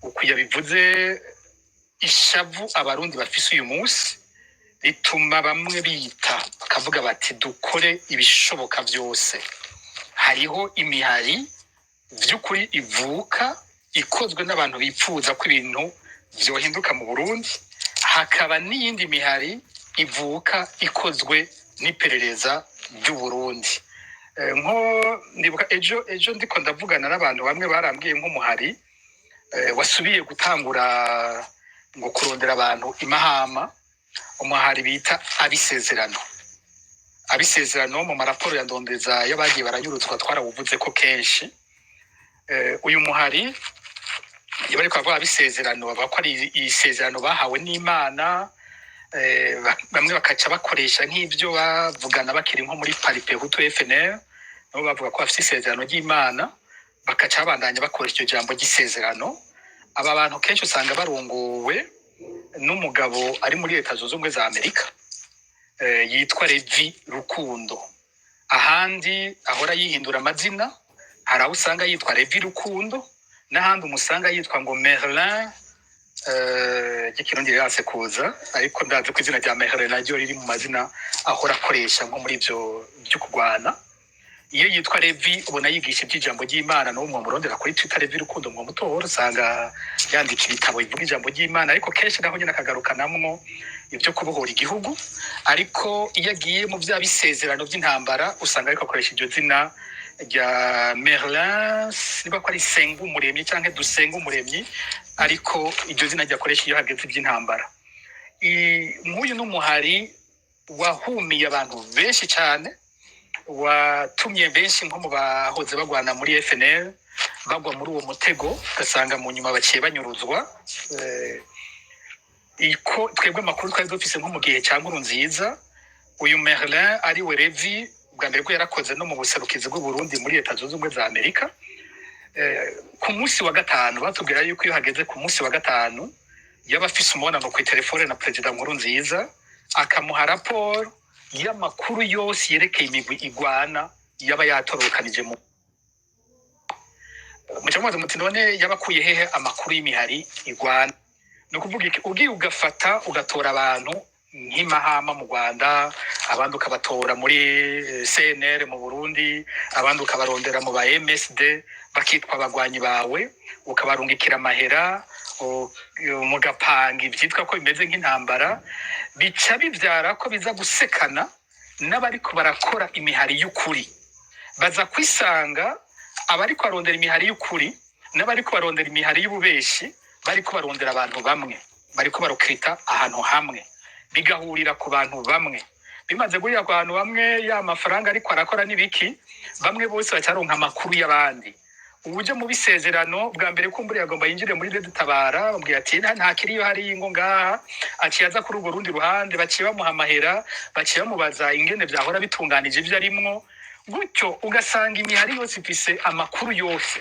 uku yabivuze. Ishavu Abarundi bafise uyu munsi rituma bamwe bita bakavuga bati: "Dukore ibishoboka vyose." Hariho imihari vy'ukuri ivuka ikozwe n'abantu bipfuza ko ibintu vyohinduka mu Burundi, hakaba n'iyindi mihari. ivuka ikozwe n'iperereza ry'u Burundi. Nko ndibuka ejo ndiko ndavugana n'abantu bamwe, barambwiye nk'umuhari wasubiye gutangura ngo kurondera abantu imahama, umuhari bita Abisezerano. Abisezerano, mu maraporo ya ndondeza y'abagiye baranyurutswa, twarawuvuze ko kenshi. Uyu muhari, iyo bariko baravuga Abisezerano, bavuga ko ari isezerano bahawe n'Imana. Bamwe bakaca bakoresha nk'ibyo bavugana bakiri nko muri Palipehutu FNL, nabo bavuga ko bafite isezerano ry'Imana, bakaca babandanya bakoresha iryo jambo ry'isezerano. Aba bantu kenshi usanga barongowe n'umugabo ari muri Leta Zunze Ubumwe za Amerika, yitwa Levi Rukundo. Ahandi ahora yihindura amazina, hari aho usanga yitwa Levi Rukundo, n'ahandi umusanga yitwa ngo Merlin, ry'ikirundi rirase kuza, ariko ndazi ko izina rya Merlin naryo riri mu mazina ahora akoresha nko muri ivyo byo kurwana. Iyo yitwa Levi, ubona yigisha iby'ijambo ry'Imana. N'uwo mwamurondera kuri Twitter, Levi Rukundo, mwamutora, usanga yandika ibitabo bivuga ijambo ry'Imana, ariko kenshi naho nyine akagarukanamwo ibyo kubohora igihugu. Ariko iyo agiye mu bya bisezerano by'intambara, usanga ariko akoresha iryo zina rya Merlin, niba ko ari Senga Umuremyi cyangwa Dusenga Umuremyi, ariko iryo zina ryakoresha iyo hageze iby'intambara. Nk'uyu n'umuhari wahumiye abantu benshi cyane, watumye benshi nko mu bahoze bagwana muri FNL bagwa muri uwo mutego, ugasanga mu nyuma baciye banyuruzwa. Iko twebwe amakuru twari dufise nko mu gihe cya Nkurunziza, uyu Merlin ari we Levi, bwa mbere ko yarakoze no mu buserukizi bw'u Burundi muri Leta Zunze Ubumwe za Amerika. Ku munsi wa gatanu, batubwira yuko iyo hageze ku munsi wa gatanu yaba afise umubonano ku telefone na Perezida Nkurunziza, akamuha raporo y'amakuru yose yerekeye imigwi igwana yaba yatorokanije. Mu muca mubaza muti: "None yabakuye hehe amakuru y'imihari igwana?" Ni ukuvuga iki? Ugiye ugafata ugatora abantu nk'imahama mu Rwanda, abandi ukabatora muri CNR mu Burundi, abandi ukabarondera mu ba MSD, bakitwa abagwanyi bawe, ukabarungikira amahera, mugapanga ivyitwa ko bimeze nk'intambara, bica bivyara ko biza gusekana n'abariko barakora imihari y'ukuri. Baza kwisanga abariko barondera imihari y'ukuri n'abariko barondera imihari y'ububeshi bariko barondera abantu bamwe, bariko barokirita ahantu hamwe, bigahurira ku bantu bamwe. Bimaze guhurira ku bantu bamwe, ya mafaranga ariko arakora n'ibiki, bamwe bose bacaronka amakuru y'abandi. Uburyo mu bisezerano bwa mbere, kumbura yagomba yinjire muri Red Tabara, bamubwira ati: Nta kiriyo hariya ngo ngaha." Aciye aza kuri urwo rundi ruhande, baciye bamuha amahera, baciye bamubaza ingene vyahora bitunganije ivyo arimwo. Gutyo ugasanga imihari yose ifise amakuru yose.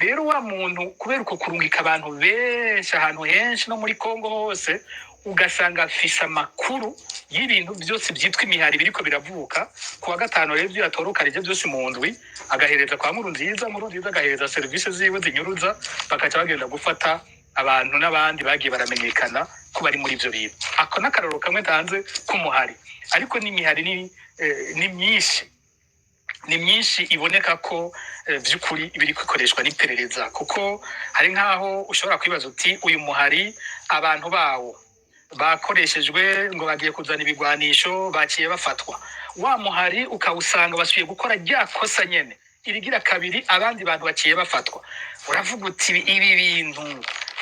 Rero wa muntu, kubera uko kurungika abantu benshi ahantu henshi no muri Kongo hose, ugasanga afise amakuru y'ibintu byose byitwa imihari biriko biravuka. Ku wa gatanu rero, ibyo yatorokanije byose mu ndwi agahereza kwa Nkurunziza, Nkurunziza agahereza serivisi ziwe zinyuruza, bakaca bagenda gufata abantu n'abandi bagiye baramenyekana ko bari muri ivyo bintu. Ako n'akarorero kamwe ntanze k'umuhari, ariko n'imihari ni myinshi, ni myinshi iboneka ko vy'ukuri biri gukoreshwa n'iperereza, kuko hari nk'aho ushobora kwibaza uti: "Uyu muhari, abantu bawo bakoreshejwe ngo bagiye kuzana ibigwanisho, baciye bafatwa." Wa muhari ukawusanga basubiye gukora rya kosa nyene irigira kabiri, abandi bantu baciye bafatwa. Uravuga uti: "Ibi bintu,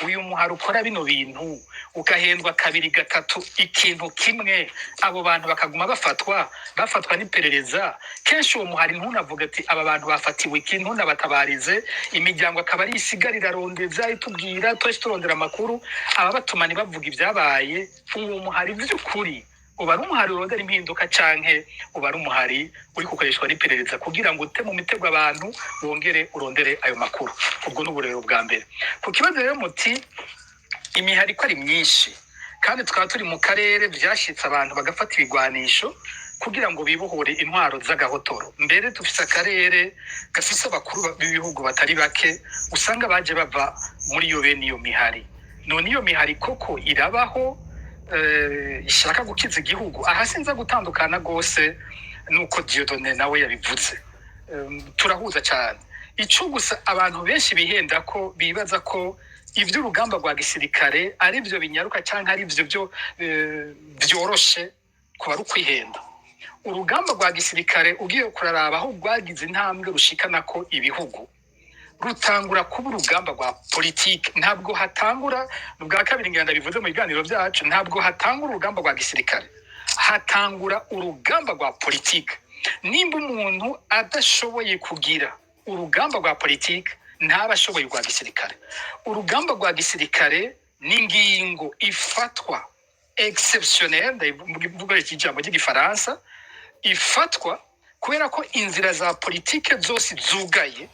uyu muhari ukora bino bintu, ugahendwa kabiri gatatu ikintu kimwe, abo bantu bakaguma bafatwa, bafatwa n'iperereza kenshi." Uwo muhari ntunavuga ati: "Aba bantu bafatiwe iki?" Ntunabatabarize imiryango, akaba ari isigara irarondeza, itubwira twese turondera amakuru, ababatuma ntibavuga ibyabaye. Uwo muhari by'ukuri uba ari umuhari urondera impinduka, canke uba ari umuhari uri gukoreshwa n'iperereza kugira ngo ute mu mitego abantu, wongere urondere ayo makuru? Ubwo ni uburero bwa mbere. Ku kibazo rero muti: "Imihari ko ari myinshi, kandi tukaba turi mu karere vyashitse abantu bagafata ibigwanisho kugira ngo bibohore intwaro z'agahotoro, mbere dufise akarere gafise abakuru b'ibihugu batari bake usanga baje bava muri iyo bene iyo mihari, none iyo mihari koko irabaho, ishaka gukiza igihugu?" Aha sinza gutandukana rwose nuko Dieudonné nawe yabivuze. Turahuza cyane. Ico gusa abantu benshi bihenda ko bibaza ko ivy'urugamba rwa gisirikare ari byo binyaruka canke ari byo byo vyoroshe. Kuba ari ukwihenda. Urugamba rwa gisirikare, ugiye kuraraba aho rwagize intambwe rushikanako ibihugu, rutangura kuba urugamba rwa politike. Ntabwo hatangura ubwa kabiri, ngenda bivuze mu biganiro byacu, ntabwo hatangura urugamba rwa gisirikare, hatangura urugamba rwa politike. Nimba umuntu adashoboye kugira urugamba rwa politike, ntaba ashoboye urwa gisirikare. Urugamba rwa gisirikare ni ingingo ifatwa exceptionnel, ndavuga iki ijambo ry'Igifaransa, ifatwa kubera ko inzira za politike zose zugaye.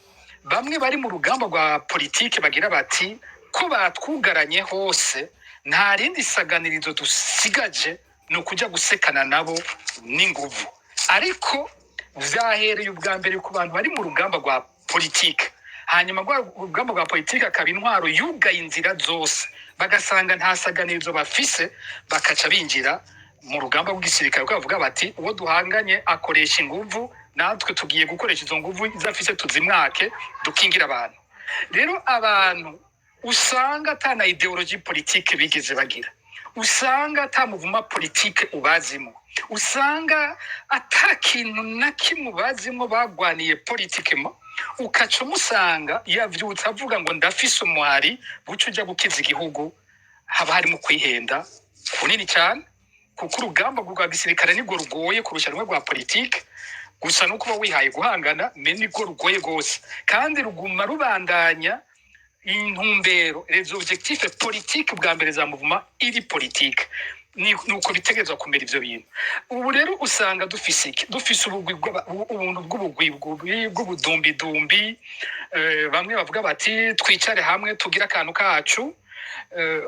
Bamwe bari mu rugamba rwa politike bagira bati: "Ko batwugaranye hose, nta rindi saganirizo dusigaje, ni ukujya gusekana nabo n'inguvu." Ariko vyahereye ubwa mbere ku bantu bari mu rugamba rwa politike, hanyuma rwa rugamba rwa politike akaba intwaro yugaye inzira zose, bagasanga nta saganirizo bafise, bakaca binjira mu rugamba rw'igisirikare, kuko bavuga bati: "Uwo duhanganye akoresha inguvu, natwe tugiye gukoresha izo nguvu izo afise tuzimwake, dukingira abantu." Rero abantu usanga ata na idéologie politique bigeze bagira, usanga ata mouvement politique ubazimo, usanga ata kintu na kimwe ubazimo bagwaniye politiquement, ukaca umusanga yavyutse avuga ngo: "Ndafise umuhari buca ujya gukiza igihugu", haba harimo kwihenda kunini cyane, kuko urugamba rwa gisirikare nibwo rugoye kurusha rumwe rwa politike. Gusa no kuba wihaye guhangana me nibwo rugoye rwose, kandi ruguma rubandanya intumbero, les objectifs politiques bwa mbere za mouvement iri politique. Ni uko bitegerezwa kumera ivyo bintu. Ubu rero usanga dufise iki? Dufise ubugwi ubuntu bw'ubugwi bw'ubudumbidumbi. Bamwe bavuga bati: "Twicare hamwe tugire akantu kacu",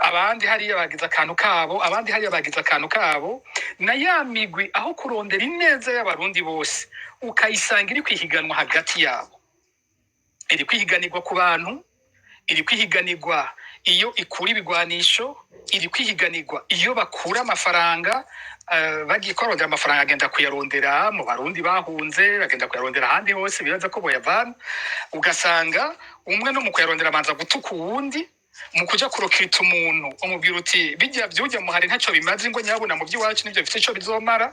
abandi hariya bagize akantu kabo, abandi hariya bagize akantu kabo. Na ya migwi, aho kurondera ineza y'Abarundi bose, ukayisanga iri kwihiganwa hagati yabo, iri kwihiganirwa ku bantu, iri kwihiganirwa iyo ikura ibigwanisho, iri kwihiganirwa iyo bakura amafaranga. Bagiye kurondera amafaranga, agenda kuyarondera mu Barundi bahunze, bagenda kuyarondera ahandi hose bibaza ko boyavana. Ugasanga umwe no mu kuyarondera abanza gutuka uwundi. Mu kuja kurokita umuntu, umubwira uti: "Bijya byujya muhari ntacyo bimaze, ngo nyabuna mu by'iwacu nibyo bifite icyo bizomara."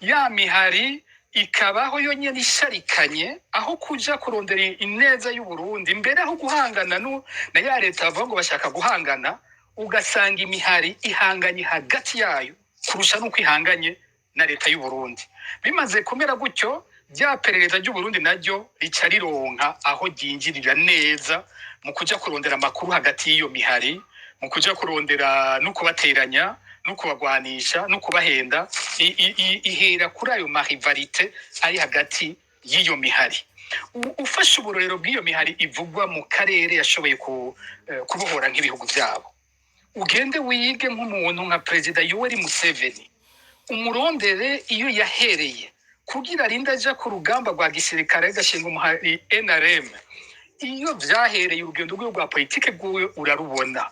Ya mihari ikabaho yonyine isharikanye, aho kuja kurondera ineza y'Uburundi mbere, aho guhangana na ya leta bavuga ngo bashaka guhangana, ugasanga imihari ihanganye hagati yayo kurusha n'uko ihanganye na leta y'Uburundi. Bimaze kumera gutyo, rya perereza ry'Uburundi naryo rica rironka aho ryinjirira neza mu kuja kurondera amakuru hagati y'iyo mihari, mu kuja kurondera no kubateranya no kubagwanisha no kubahenda. Ihera kuri ayo ma rivalités ari hagati y'iyo mihari. Ufashe uburorero bw'iyo mihari ivugwa mu karere yashoboye kubohora nk'ibihugu byabo, ugende wige nk'umuntu nka Perezida Yoweri Museveni, umurondere iyo yahereye kugira arinde aja ku rugamba rwa gisirikare, agashinga umuhari NRM, iyo vyahereye, urugendo rwiwe rwa politike rwiwe urarubona,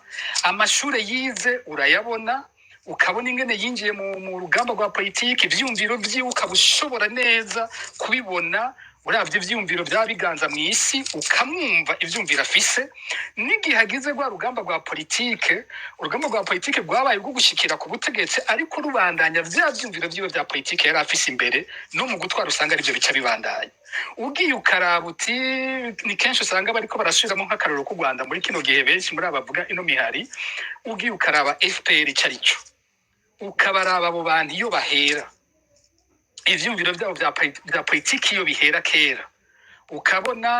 amashure yize urayabona, ukabona ingene yinjiye mu rugamba rwa politike, ivyiyumviro vyiwe ukaba ushobora neza kubibona. Uravye ivyiyumviro vyaba biganza mw'isi, ukamwumva ivyumviro afise n'igihe agize rwa rugamba rwa politike. Urugamba rwa politike rwabaye urwo gushikira ku butegetsi, ariko rubandanya vya vyumviro vyiwe vya politike yari afise imbere, no mu gutwara usanga arivyo bica bibandanya. Ugiye ukaraba uti ni kenshi usanga bariko barasubiramo nk'akarorero k'u Rwanda muri kino gihe, benshi muri aba bavuga ino mihari, ugiye ukaraba FPR ico arico, ukabaraba abo bantu iyo bahera, ivyumviro vyabo vya politiki iyo bihera kera, ukabona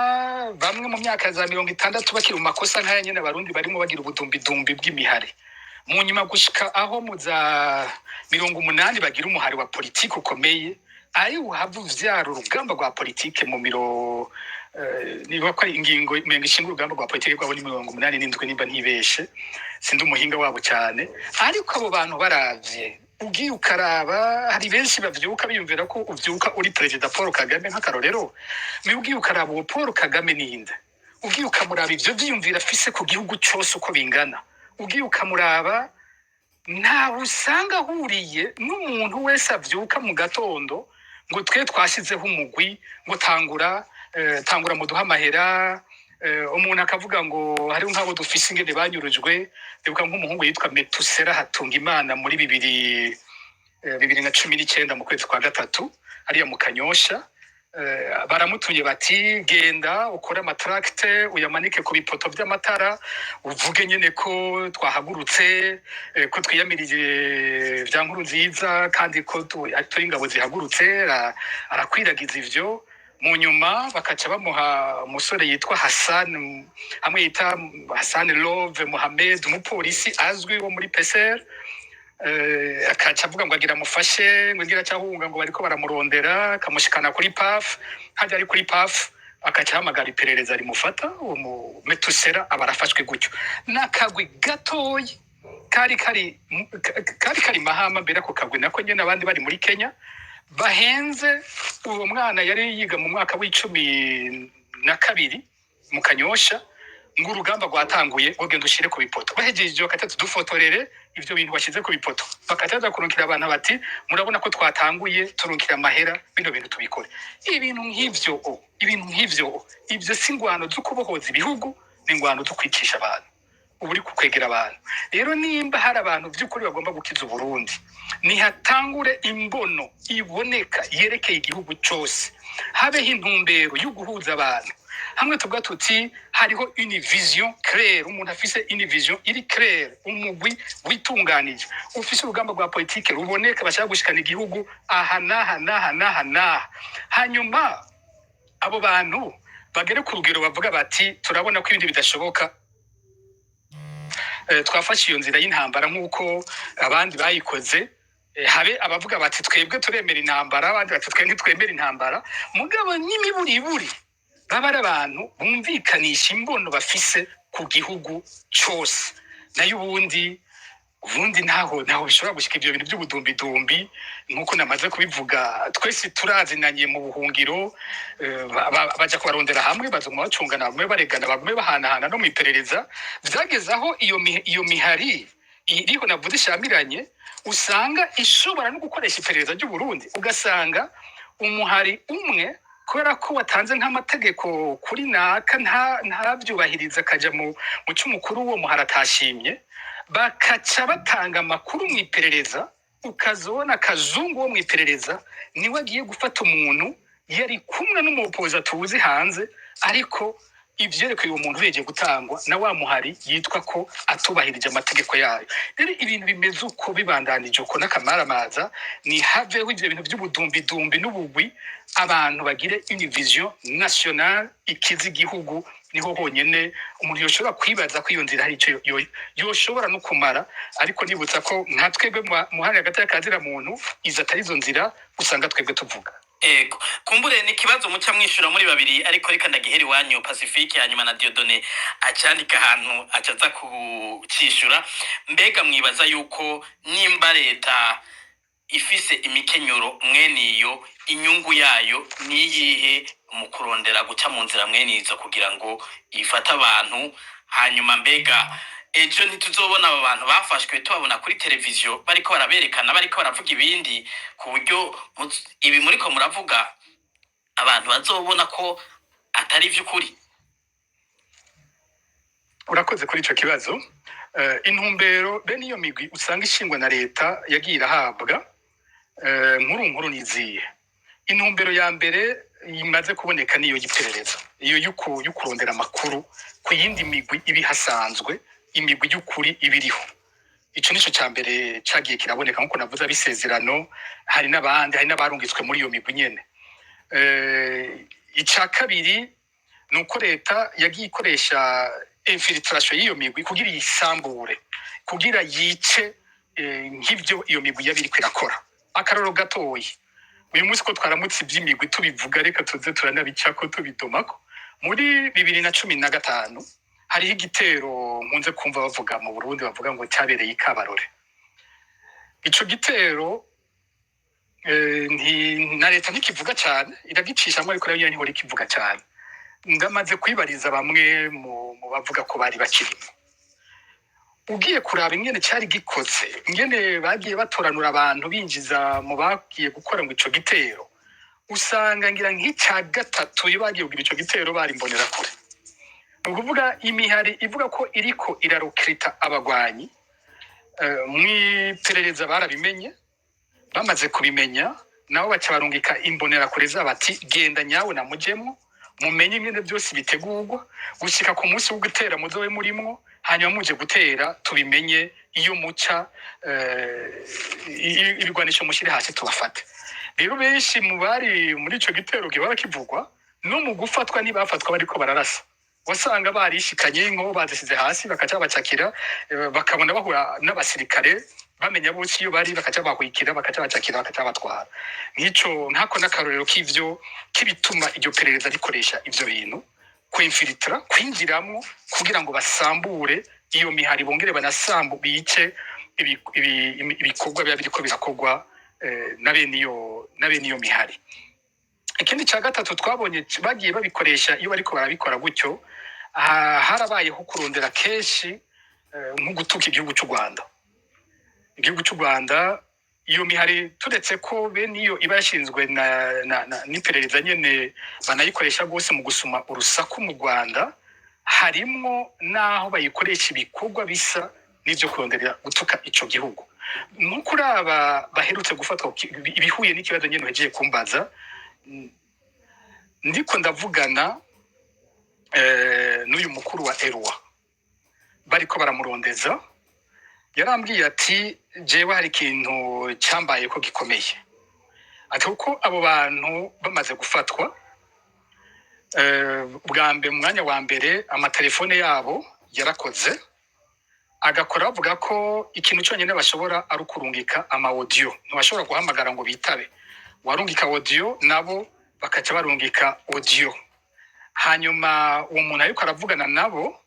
bamwe mu myaka za 60 bakiri mu makosa nk'aya nyene Abarundi barimo bagira ubudumbidumbi bw'imihari, mu nyuma gushika aho mu za 80 bagira umuhari wa politiki ukomeye, ari uhava uvyara urugamba rwa politike mu niba ko ari ingingo umenga ishinga urugamba rwa politike rwabo ni 87, nimba ntibeshe, sindi umuhinga wabo cyane. Ariko abo bantu baravye, ugiye ukaraba, hari benshi bavyuka biyumvira ko uvyuka uri Perezida Paul Kagame nk'akarorero. Mais ugiye ukaraba uwo Paul Kagame ninde, ugiye ukamuraba ivyo vyiyumvira afise ku gihugu cose uko bingana, ugiye ukamuraba, ntawe usanga ahuriye n'umuntu wese avyuka mu gatondo ngo: "Twe twashyizeho umugwi", ngo: "Tangura, tangura muduhe amahera." Umuntu akavuga ngo hariho nk'abo dufise ingene banyurujwe. Ndibuka nk'umuhungu yitwa Metusera Hatungimana muri bibiri 2019 mu kwezi kwa gatatu, hariya mu Kanyosha. Baramutumye bati: "Genda ukore ama tracts, uyamanike ku bipoto vy'amatara, uvuge nyene ko twahagurutse, ko twiyamirije vya Nkurunziza, kandi ko turi ingabo zihagurutse." Arakwiragiza ivyo. Mu nyuma bakaca bamuha umusore yitwa Hassan, hamwe yita Hassan Love Mohamed, umupolisi azwi wo muri PCR. Akaca avuga ngo agira amufashe, ngo ngira acahunga, ngo bariko baramurondera, akamushikana kuri PAF. Hajya ari kuri PAF, akaca ahamagara iperereza rimufata. Uwo mu Metusera aba arafashwe gutyo n'akagwi gatoyi kari Mahama. Mbere ako kagwi nako nyene, abandi bari muri Kenya, bahenze uwo mwana yari yiga mu mwaka w'12 mu Kanyosha, ngo urugamba rwatanguye, ngo genda ushire ku bipoto. Bahejeje bakatatu dufotorere ivyo bintu bashize ku bipoto, bakataza kurungikira abantu bati: "Murabona ko twatanguye, turungikira amahera, bino bintu tubikore." Ibintu nk'ivyo o, ibintu nk'ivyo o, ivyo si ingwano zo kubohoza ibihugu, ni ingwano zo kwicisha abantu. Ubu uri kukwegera abantu. Rero nimba hari abantu by'ukuri bagomba gukiza Uburundi, nihatangure imbono iboneka yerekeye igihugu cose, habeho intumbero yo guhuza abantu hamwe, tuvuga tuti hariho une vision claire, umuntu afise une vision iri claire, umugwi witunganije, ufise urugamba rwa politike ruboneka, bashaka gushikana igihugu aha n'aha n'aha n'aha n'aha. Hanyuma abo bantu bagere ku rugero bavuga bati: "Turabona ko ibindi bidashoboka, twafashe iyo nzira y'intambara nk'uko abandi bayikoze." Habe abavuga bati: "Twebwe turemera intambara," abandi bati: "Twe ntitwemera intambara." Mugabo n'imiburiburi baba ari abantu bumvikanisha imbono bafise ku gihugu cose. Nayo ubundi ntaho bishobora gushika ivyo bintu by'ubudumbidumbi. Nk'uko namaze kubivuga, twese turazinanye mu buhungiro. Baja kubarondera hamwe, bazoguma bacungana, bagume baregana, bagume bahanahana no mw'iperereza. Vyageze aho iyo mihari iriho navuze ishamiranye, usanga ishobora no gukoresha iperereza ry'Uburundi, ugasanga umuhari umwe, kubera ko watanze nk'amategeko kuri naka, ntavyubahiriza, akaja mu c'umukuru w'uwo muhari atashimye, bakaca batanga amakuru mu iperereza, ukazobona akazungu wo mu iperereza niwe agiye gufata umuntu yari kumwe n'umupoza tuzi hanze, ariko ivyerekeye uwo muntu bigiye gutangwa na wa muhari yitwa ko atubahirije amategeko yayo. Rero ibintu bimeze uko bibandanije uko n'akamaramaza, ni haveho ivyo bintu vy'ubudumbidumbi n'ubugwi, abantu bagire une vision nationale ikiza igihugu. Niho honyene umuntu yoshobora kwibaza ko iyo nzira hari ico yoshobora no kumara. Ariko nibutsa ko nka twebwe muhari hagati y'akazira muntu, izo atari izo nzira usanga twebwe tuvuga.
Ego, kumbure ni ikibazo muca mwishura muri babiri, ariko reka ndagihera iwanyu Pacifique, hanyuma na Dieudonné acandika ahantu acaza kucishura. Mbega mwibaza yuko nimba leta ifise imikenyuro mwene iyo, inyungu yayo niyihe mu kurondera guca mu nzira mwene izo kugira ngo ifate abantu? Hanyuma mbega ejo ntituzobona abo bantu bafashwe tubabona kuri televiziyo bariko baraberekana, bariko baravuga ibindi, ku buryo ibi muriko muravuga abantu bazobona ko atari ivy'ukuri?
Urakoze kuri ico kibazo. Intumbero bene iyo migwi usanga ishingwa na leta yagiye irahabwa, nkuru nkuru niziye? Intumbero ya mbere imaze kuboneka niyo y'iperereza, iyo y'ukurondera amakuru ku yindi migwi iba ihasanzwe, imigwi y'ukuri iba iriho. Ico nico ca mbere cagiye kiraboneka. Nkuko navuze, abisezerano, hari n'abandi, hari n'abarungitswe muri iyo migwi nyene. Ica kabiri ni uko leta yagiye ikoresha infiltration y'iyo migwi kugira iyisambure, kugira yice nk'ivyo iyo migwi yaba iriko irakora. Akaroro gatoyi: uyu munsi ko twaramutse ivy'imigwi tubivuga, reka tuze turanabicako tubidomako. Muri 2015 hariho igitero nkunze kumva bavuga mu Burundi, bavuga ngo cyabereye i Kabarore. Ico gitero na leta ntikivuga cyane, iragicishamwo, ariko nayo nyene ntihora ikivuga cyane. Ndamaze kwibariza bamwe mu bavuga ko bari bakirimo, ugiye kuraba ingene cari gikoze, ingene bagiye batoranura abantu binjiza mu bagiye gukora ngo ico gitero, usanga ngira nk'ica gatatu iyo bagiye kugira ico gitero bari imbonerakure. Ni ukuvuga imihari ivuga ko iriko irarokirita abagwanyi, mw'iperereza barabimenye. Bamaze kubimenya, nabo baca barungika imbonerakure zabo ati: "Genda nyawe na mujemwo, mumenye ingene byose bitegurwa gushika ku munsi wo gutera, muzobe murimwo, hanyuma muje gutera tubimenye iyo muca, ibigwanisho mushyire hasi tubafate." Rero benshi mu bari muri ico gitero gihora kivugwa, no mu gufatwa ntibafatwa bariko bararasa. Wasanga barishikanye inko bazisize hasi, bakaca bacakira, bakabona bahura n'abasirikare, bamenya bose iyo bari, bakaca bahwikira, bakaca bacakira, bakaca batwara. Nk'ico nkako n'akarorero k'ivyo k'ibituma iryo perereza rikoresha ivyo bintu kwinfiltra, kwinjiramwo kugira ngo basambure iyo mihari, bongere banasambu bice ibikorwa biba biriko birakorwa na bene iyo mihari. Ikindi cya gatatu twabonye bagiye babikoresha iyo bariko barabikora gutyo, harabayeho kurondera kenshi nko gutuka igihugu cy'u Rwanda. Igihugu cy'u Rwanda, iyo mihari, turetse ko bene iyo iba yashinzwe na n'iperereza nyene, banayikoresha rwose mu gusuma urusaku mu Rwanda, harimwo n'aho bayikoresha ibikorwa bisa n'ivyo kurondera gutuka ico gihugu. Nko kuri aba baherutse gufatwa, ibihuye n'ikibazo nyene uhejeje kumbaza, ndiko ndavugana n'uyu mukuru wa Erwa bariko baramurondeza, yarambwiye ati: "Jewe hari ikintu cyambaye ko gikomeye." Ati: "Kuko abo bantu bamaze gufatwa, bwa mbere, mu mwanya wa mbere, amatelefone yabo yarakoze, agakora bavuga ko ikintu cyonyine bashobora ari ukurungika ama audio, ntibashobora guhamagara ngo bitabe. Warungika audio, nabo bakaca barungika audio. Hanyuma uwo muntu ariko aravugana nabo,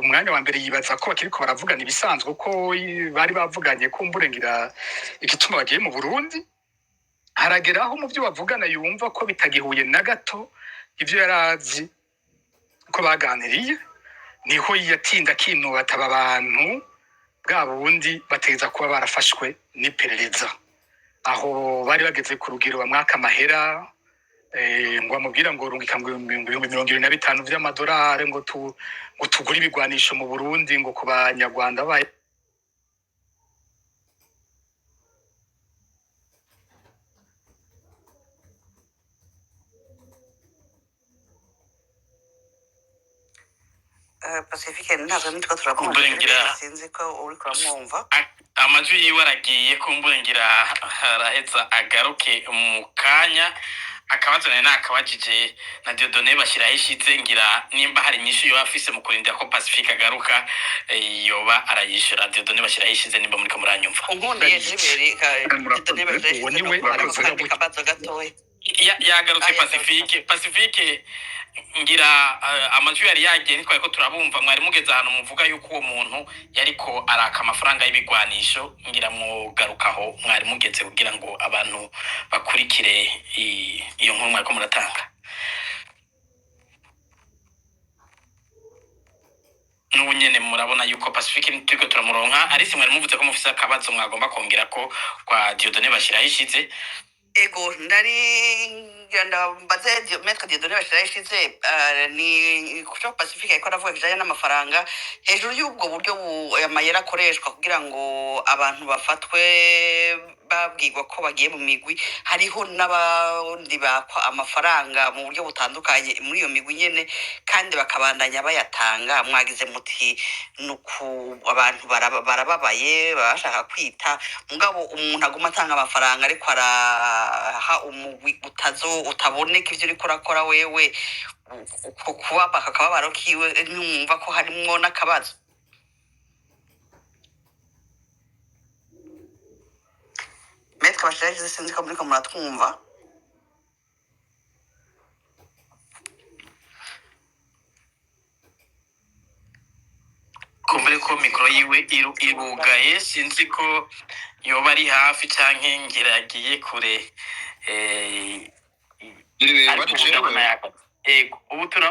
umwanya wa mbere yibaza ko bakiriko baravugana ibisanzwe, ko bari bavuganye kumbure ngira igituma bagiye mu Burundi. Harageraho mu byo bavugana yumva ko bitagihuye na gato ibyo yari azi ko baganiriye. Niho yatinda akinuba, ataba abantu bwa bundi bategeza kuba barafashwe n'iperereza." Aho bari bageze ku rugero bamwaka amahera, ngo amubwira ngo rungika ngo 75,000 vy'amadolari ngo tugure ibigwanisho mu Burundi, ngo ku banyarwanda baye.
Pacifique ntabwo nitwo turamwumva.
Kumbure.
Sinzi ko uriko uramwumva.
Amajwi yiwe aragiye, kumbure ngira araheza agaruke mu kanya. Akabazo nari nakabajije na Dieudonné bashyiraho ishize, ngira nimba hari inyishu yoba afise mu kurindira ko Pacifique agaruka, yoba arayishura. Dieudonné bashyiraho ishize, nimba muriko muranyumva.
Unkundiye Gilbert.
Murakoze.
Uwo ni we.
Harimo
Murakoze.
akandi kabazo gatoya.
Yagarutse.
Ah, yagarutse.
Pacifique, Pacifique, ngira amajwi yari yagiye, ntitwari ko turabumva. Mwari mugeze ahantu muvuga yuko uwo muntu yariko araka amafaranga y'ibigwanisho, ngira mugarukaho mwari mugeze kugira ngo abantu bakurikire iyo nkuru mwariko muratanga. N'ubu nyene murabona yuko Pacifique turiko turamuronka. Arisi, mwari muvuze ko mufise akabazo mwagomba kongera ko kwa Dieudonné bashyiraho ishize.
Ego, ndari ngira ndambaze Maître Dieudonné bashyiraho ishize, ni kuco Pacifique ariko aravuga kijanye n'amafaranga. Hejuru y'ubwo buryo amayera akoreshwa kugira ngo abantu bafatwe babwirwa ko bagiye mu migwi, hariho n'abandi bakwa amafaranga mu buryo butandukanye muri iyo migwi nyene, kandi bakabandanya bayatanga. Mwagize muti nuku abantu barababaye, baba bashaka kwita, mugabo umuntu aguma atanga amafaranga ariko araha umugwi utazo utaboneka ivyo uriko urakora wewe, uko kuba akababaro kiwe, ntiwumva ko harimwo n'akabazo? Maître Bashirahishize, sinzi ko muriko muratwumva.
Kumbure ko mikoro yiwe irugaye, sinzi ko yoba ari hafi canke ngira yagiye kure.
Iri
Ariko
bari
ubu ndabona
jewe.
yagarutse. Ego, ubu tura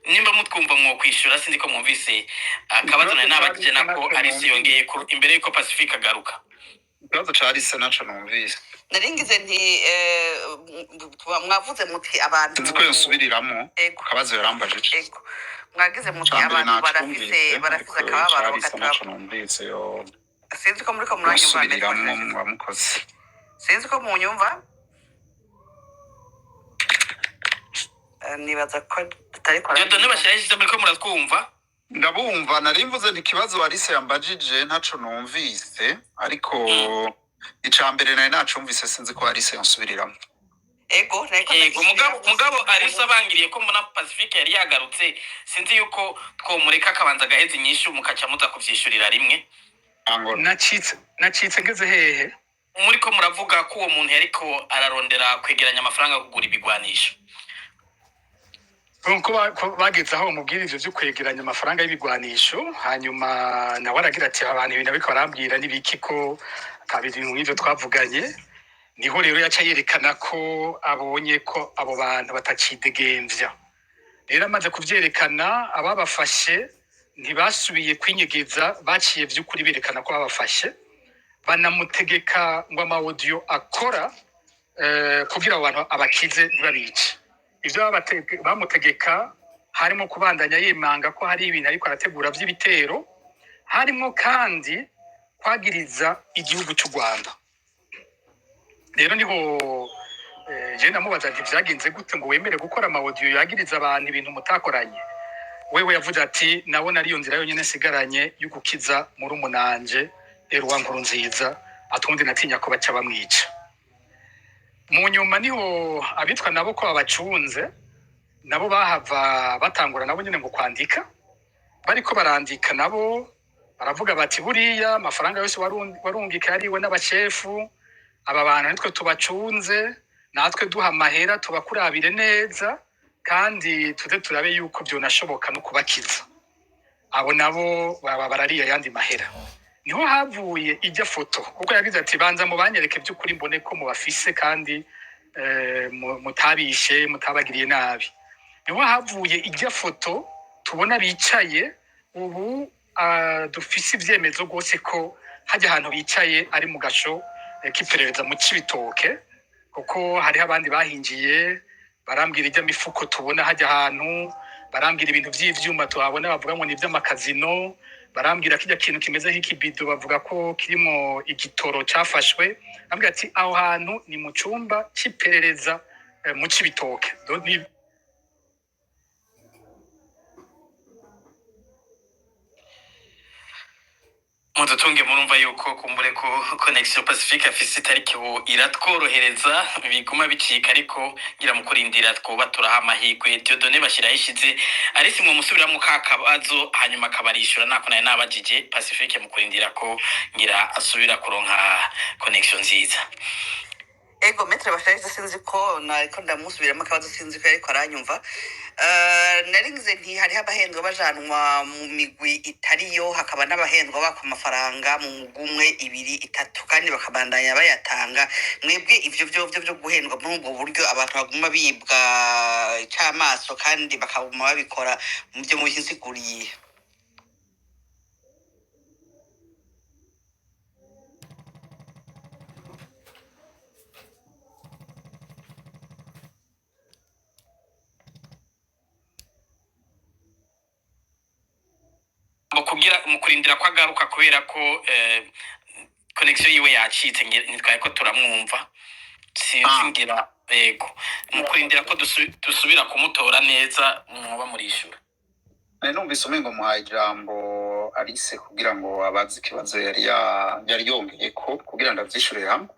nimba mutwumva mwokwishura. Sinzi ko mwumvise akabazo
Ikibazo
nari nabajije
ca Alice
nako
naco
Alice yongeye
numvise.
Imbere yuko Pacifique agaruka.
Ikibazo ca Alice naco numvise.
Naringize nti mwavuze muti abantu
Sinzi ko yosubiriramwo
Ego.
akabazo yarambajije.
Ego, mwagize muti
Ca mbere
abantu barafise
nacumvise,
barafise
ariko ca
akababaro
Alice
bakataba
naco numvise yo.
Sinzi ko muriko muranyumva, maître
Musubiriramwo
Bashirahishize.
Muba mukoze.
Sinzi ko munyumva. Nibaza ko atariko
Dieudonne
aranyumva.
Bashirahishize, muriko muratwumva?
Ndabumva. Nari mvuze nti ikibazo Alice yambajije ntaco numvise, ariko ica mbere nari nacumvise. Sinzi ko Alice yansubiriramo.
Ego, nariko
Yego, mugabo
ndagisubiramo.
Mugabo
Sinzi ko
Alice
munyumva.
abangiriye ko mbona Pacifique yari yagarutse, sinzi yuko twomureka akabanza agaheza inyishu, mukaca muza kuvyishurira rimwe.
Angora.
Nacitse ngeze hehe?
Muriko muravuga ko uwo muntu yariko ararondera kwegeranya amafaranga yo kugura ibigwanisho.
Ko bageze aho bamubwira ivyo vyo kwegeranya amafaranga y'ibigwanisho, hanyuma nawe aragira ati: "Abantu ibintu ariko barambwira n'ibiki, ko ata bintu nk'ivyo twavuganye?" Niho rero yaca yerekana ko abonye ko abo bantu batacidegemvya. Rero amaze kuvyerekana, ababafashe ntibasubiye kwinyegeza, baciye vy'ukuri berekana ko babafashe, banamutegeka ngo ama audio akora kugira abo bantu abakize, ntibabice. Ivyo bamutegeka harimo kubandanya yemanga ko hari ibintu ariko arategura vy'ibitero, harimo kandi kwagiriza igihugu cy'u Rwanda. Rero niho je namubaza nti: "Vyagenze gute ngo wemere gukora ama audio yagiriza abantu ibintu mutakoranye?" Wewe yavuze ati: "Nabona ariyo nzira yonyine nsigaranye yo gukiza murumunanje Eloi Nkurunziza, atundi natinya ko baca bamwica." Mu nyuma niho abitwa nabo ko babacunze nabo bahava batangura nabo nyine ngo kwandika. Bariko barandika nabo baravuga bati: "Buriya amafaranga yose warungika yariwe n'abashefu aba bantu, nitwe tubacunze, natwe duha amahera, tubakurabire neza kandi tuze turabe yuko vyonashoboka no kubakiza." Abo nabo baba barariye ayandi mahera. Niho havuye ijya foto, kuko yagize ati: "Banza mubanyereke by'ukuri, mbone ko mubafise kandi mutabishe, mutabagiriye nabi." Niho havuye ijya foto tubona bicaye ubu. Dufise ivyemezo rwose ko hajya ahantu bicaye ari mu gasho k'iperereza mu Cibitoke, kuko hariho abandi bahinjiye barambwira ijya mifuko tubona hajya ahantu, barambwira ibintu vy'ivyuma tuhabona bavuga ngo ni ivy'amakazino, barambwira kijya kintu kimeze nk'ikibido bavuga ko kirimo igitoro cafashwe. Barambwira ati aho hantu ni mu cumba c'iperereza mu Cibitoke.
Mudutunge, murumva yuko kumbure ko connexion Pacifique afise itariki ubu iratworohereza, biguma bicika, ariko ngira mu kurindira twoba turaha amahirwe Dieudonne bashyiraho ishize. Arisi mwe musubiramwo ka kabazo, hanyuma akabarishura nako nari nabajije Pacifique, mu kurindira ko ngira asubira kuronka connexion nziza.
Ego, maître Bashirahishize, sinzi ko nariko ndamusubiramo akabazo, sinzi ko yariko aranyumva. Nari ngize nti hariho abahendwa bajanwa mu migwi itariyo, hakaba n'abahendwa bakwa amafaranga mu mugwi umwe, ibiri, itatu, kandi bakabandanya bayatanga. Mwebwe ivyo vyovyo vyo guhendwa muri ubwo buryo, abantu baguma bibwa icamaso kandi bakaguma babikora, mu vyo mubisiguriye?
Mu kugira mu kurindira ko agaruka, kubera ko connexion yiwe yacitse, ntitwari ko turamwumva, sinzi. Ngira yego, mu kurindira ko dusubira kumutora neza, mwoba murishura.
Nari numvise umengo muhaye ijambo Alice kugira ngo abaze ikibazo yari yongeye ko kugira ngo avyishure hamwe.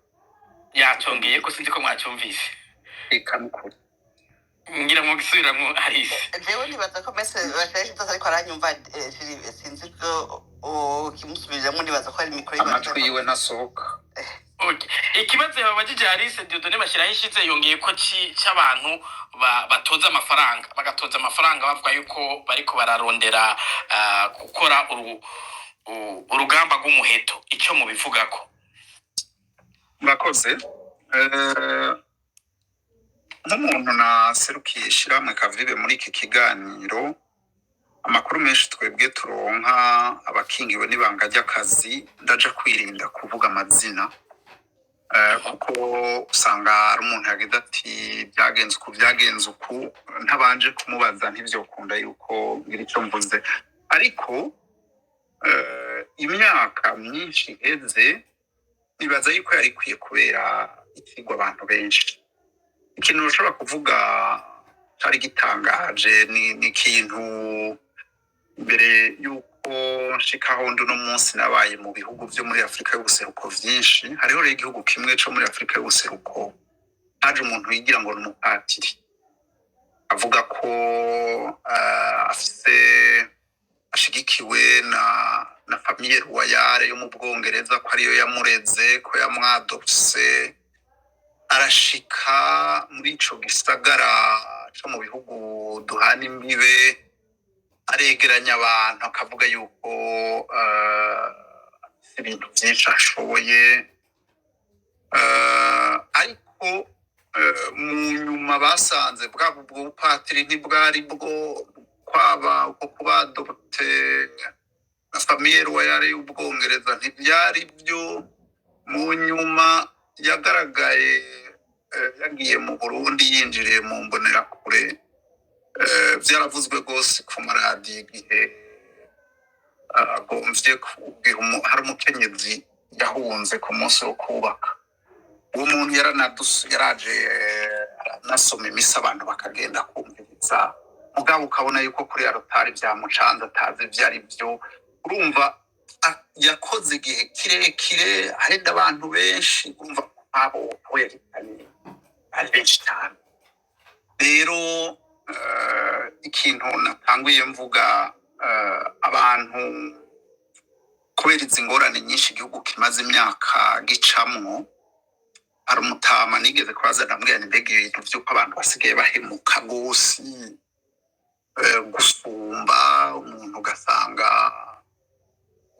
Yacongeye ko, sinzi ko mwacyumvise.
Eka nukuri.
Ngira mu gisubiramwo, Alice.
Jewe nibaza ko maître Bashirahishize ariko aranyumva. Sinzi ko kimusubiriramo, nibaza ko ari micro yiwe.
Amatwi yiwe ntasohoka.
Okay. Ikibazo yababajije Alice Dieudonne bashyiraho ishize, yongeye ko c'abantu batoza amafaranga, bagatoza amafaranga bavuga yuko bariko bararondera gukora urugamba rw'umuheto, ico mubivugako?
Murakoze. Nk'umuntu naserukiye ishirahamwe Kavibe muri iki kiganiro, amakuru menshi twebwe turonka abakingiwe n'ibanga ry'akazi, ndaja kwirinda kuvuga amazina, kuko usanga ari umuntu yagize ati byagenze uku, byagenze uku, ntabanje kumubaza ntivyokunda yuko ngira ico mvuze. Ariko Imyaka myinshi iheze, nibaza yuko yari ikwiye kubera ikigwa abantu benshi. Ikintu ushobora kuvuga cari gitangaje ni ikintu mbere yuko nshikaho ndi uno munsi, nabaye mu bihugu vyo muri Afurika y'ubuseruko vyinshi. Hariho rero igihugu kimwe co muri Afurika y'ubuseruko haje umuntu yigira ngo ni umupatiri, avuga ko afise ashigikiwe na famille royale yo mu Bwongereza, ko ariyo yamureze, ko yamwadopse. Arashika muri ico gisagara co mu bihugu duhana imbibe, aregeranya abantu, akavuga yuko afise ibintu vyinshi ashoboye. Ariko mu nyuma basanze bwaba ubwo bupatiri ntibwari bwo, kwaba uko kuba adopté na famille royale y'Ubwongereza ntibyari byo. Mu nyuma yagaragaye yagiye mu Burundi, yinjiriye mu mbonerakure. Vyaravuzwe rwose ku maradiyo igihe agomvye kubwira hari umukenyezi yahunze ku munsi wo kubaka. Uwo muntu yaraje, aranasoma imisa, abantu bakagenda kumviriza, mugabo ukabona yuko kuri arotari vyamucanze, atazi ivyo ari vyo. Urumva yakoze igihe kirekire ahenda abantu benshi. Urumva abo abo yahitanye ari benshi cyane. Rero ikintu natanguye mvuga, abantu kubera izi ngorane nyinshi igihugu kimaze imyaka gicamwo, hari umutama nigeze kubaza, ndamubwira nti: "Mbega ibintu vy'uko abantu basigaye bahemuka rwose gusumba umuntu, ugasanga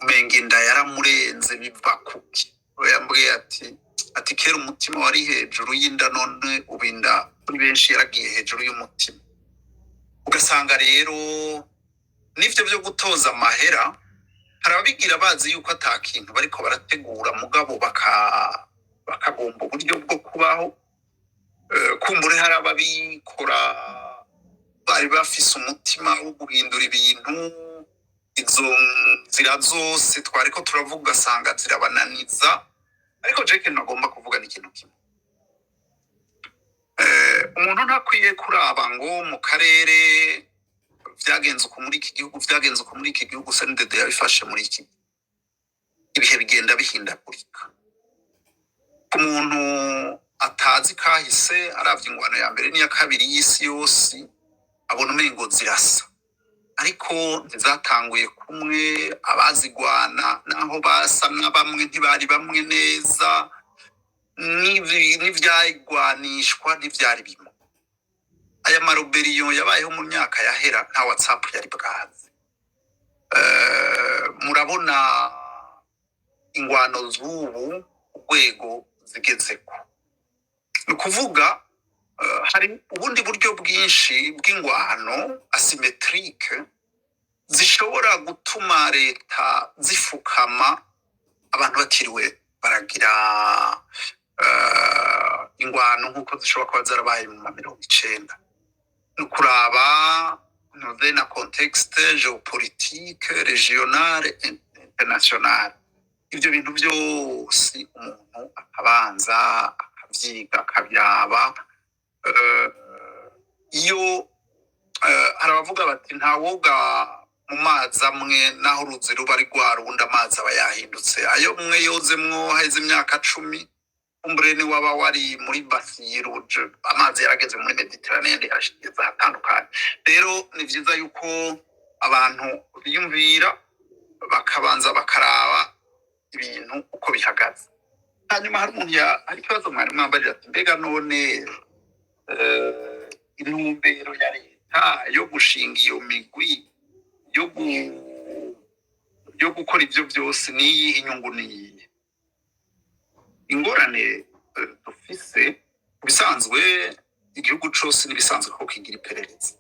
umenga inda yaramurenze, biva kuki?" We yambwiye ati: "Kera umutima wari hejuru y'inda, none ubu inda kuri benshi yaragiye hejuru y'umutima." Ugasanga rero n'ivyo vyo gutoza amahera, hari ababigira bazi yuko ata kintu bariko barategura, mugabo bakagomba uburyo bwo kubaho. Kumbure hari ababikora bari bafise umutima wo guhindura ibintu. Izo nzira zose twariko turavuga ugasanga zirabananiza. Ariko je ikintu agomba kuvuga ni ikintu kimwe. Umuntu ntakwiye kuraba ngo mu karere vyagenze uku, muri iki gihugu vyagenze uku, muri iki gihugu CNDD yabifashe muri iki. Ibihe bigenda bihindagurika. Ku muntu atazi kahise, aravye ingwano ya mbere n'iya kabiri y'isi yose, abona umengo zirasa, ariko ntizatanguye kumwe. Abazigwana naho basa na bamwe, ntibari bamwe neza, n'ivyayigwanishwa ntivyari bimwe. Aya ma rébellions yabayeho mu myaka yahera, nta WhatsApp yari bwaze. Murabona ingwano z'ubu urwego zigezeko. Ni ukuvuga hari ubundi buryo bwinshi bw'ingwano asymétrique zishobora gutuma leta zifukama, abantu batiriwe baragira ingwano nk'uko zishobora kuba zarabaye mu ma 90. Ni ukuraba noze na contexte géopolitique régionale, internationale. Ibyo bintu byose umuntu akabanza akavyiga, akabiraba. Iyo hari abavuga bati ntawoga mu mazi amwe, naho uruzi ruba ari rwa rundi, amazi aba yahindutse. Ayo mwe yozemwo haheze imyaka 10, umbure ni waba wari muri bassin rouge, amazi yarageze muri Méditerranée, yarashigeze ahatandukanye. Rero ni vyiza yuko abantu biyumvira, bakabanza bakaraba ibintu uko bihagaze. Hanyuma hari umuntu hari ikibazo mwari mwambarira, ati: "Mbega none intumbero ya leta yo gushinga iyo migwi, yo gukora ivyo byose, niyihe? Inyungu niyihe?" Ingorane dufise, mu bisanzwe igihugu cose n'ibisanzwe ko kigira iperereza.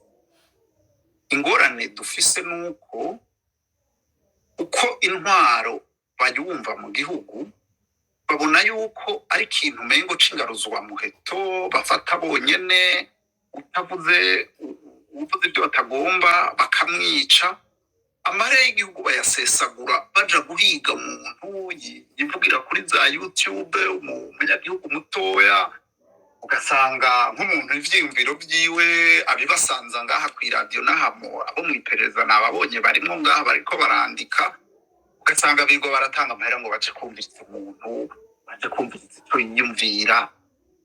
Ingorane dufise nuko uko intwaro bayumva mu gihugu, babona yuko ari ikintu umengo c'ingaruzwamuheto bafata bonyene, utavuze, uvuze ibyo batagomba bakamwica. Amahera y'igihugu bayasesagura baja guhiga umuntu yivugira kuri za YouTube, umunyagihugu mutoya, ugasanga nk'umuntu ivyiyumviro vyiwe abibasanza ngaha kw'iradiyo n'ahamo. Abo mw'iperereza nababonye barimwo ngaha, bariko barandika, ugasanga birirwa baratanga amahera ngo baje kumviriza umuntu, baje kumviriza icyo yiyumvira.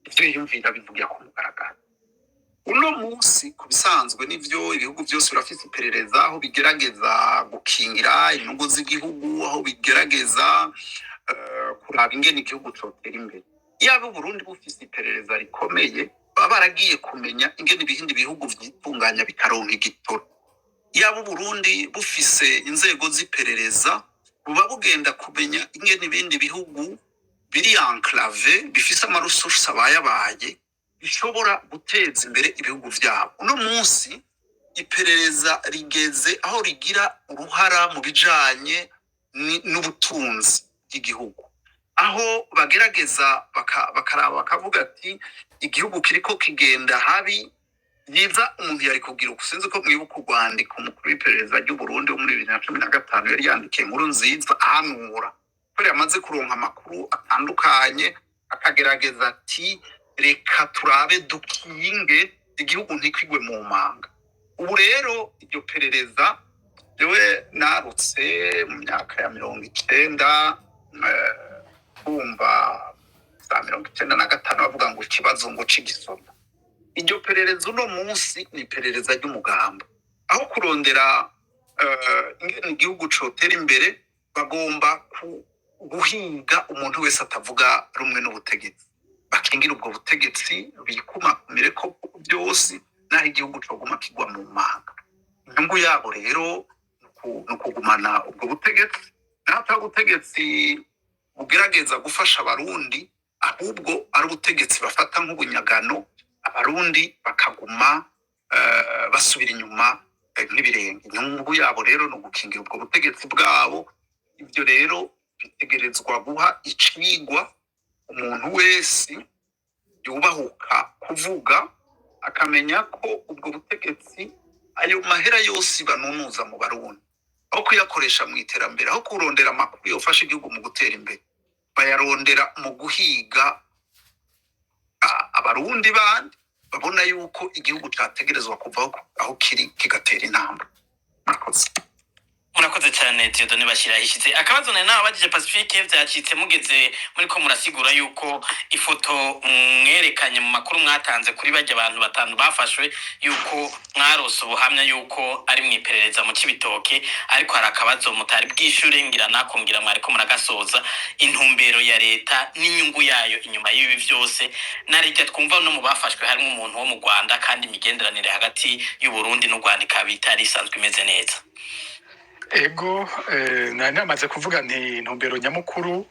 Ivyo yiyumvira bivugira ku mugaragaro. Uno munsi, ku bisanzwe, nivyo, ibihugu byose birafise iperereza, aho bigerageza gukingira inyungu z'igihugu, aho bigerageza kuraba ingene igihugu cotera imbere. Yaba Uburundi bufise iperereza rikomeye, baba baragiye kumenya ingene ibindi bihugu vyitunganya bikaronka igitoro. Yaba Uburundi bufise inzego z'iperereza, buba bugenda kumenya ingene ibindi bihugu biri enclavé, bifise ama ressources abayabaye, bishobora guteza imbere ibihugu vyabo. Uno munsi iperereza rigeze aho rigira uruhara mu bijanye n'ubutunzi bw'igihugu, aho bagerageza bakaraba bakavuga ati: "Igihugu kiriko kigenda habi." Byiza umuntu yari kugira uku: sinzi ko mwibuka urwandiko umukuru w'iperereza ry'Uburundi wo muri 2015 yari yandikiye Inkuru Nziza, ahanura kubera yamaze kuronka amakuru atandukanye, akagerageza ati: "Reka turabe dukinge igihugu ntikwigwe mu manga." Ubu rero iryo perereza, jewe narutse mu myaka ya 90, kumva za 95 bavuga ngo ikibazo ngo c'igisoda. Iryo perereza uno munsi ni iperereza ry'umugambo. Aho kurondera ingene igihugu cotera imbere, bagomba guhiga umuntu wese atavuga rumwe n'ubutegetsi, bakingira ubwo butegetsi, bikumakumire ko byose, naho igihugu coguma kigwa mu manga. Inyungu yabo rero ni ukugumana ubwo butegetsi, naho atari ubutegetsi bugerageza gufasha Abarundi, ahubwo ari ubutegetsi bafata nk'ubunyagano, Abarundi bakaguma basubira inyuma nk'ibirenge. Inyungu yabo rero ni ugukingira ubwo butegetsi bwabo. Ibyo rero bitegerezwa guha icigwa umuntu wese yubahuka kuvuga, akamenya ko ubwo butegetsi, ayo mahera yose banunuza mu Barundi, aho kuyakoresha mu iterambere, aho kurondera amakuru yofasha igihugu mu gutera imbere, bayarondera mu guhiga Abarundi bandi babona yuko igihugu categerezwa kuva aho kiri kigatera intambwe. Murakoze.
Murakoze cyane, Dieudonné Bashyirahishize. Akabazo nari nababajije Pacifique byacitse mugeze muri ko murasigura yuko ifoto mwerekanye mu makuru mwatanze kuri bajya abantu batanu bafashwe, yuko mwarose ubuhamya yuko ari mu iperereza mu Cibitoke, ariko hari akabazo mutari bwishure, ngira nako ngira mwariko muragasoza: intumbero ya leta n'inyungu yayo inyuma y'ibi byose. Narijya twumva no mu bafashwe harimo umuntu wo mu Rwanda, kandi imigenderanire hagati y'u Burundi n'u Rwanda ikaba itari isanzwe imeze neza.
Ego, nari namaze kuvuga nti intumbero nyamukuru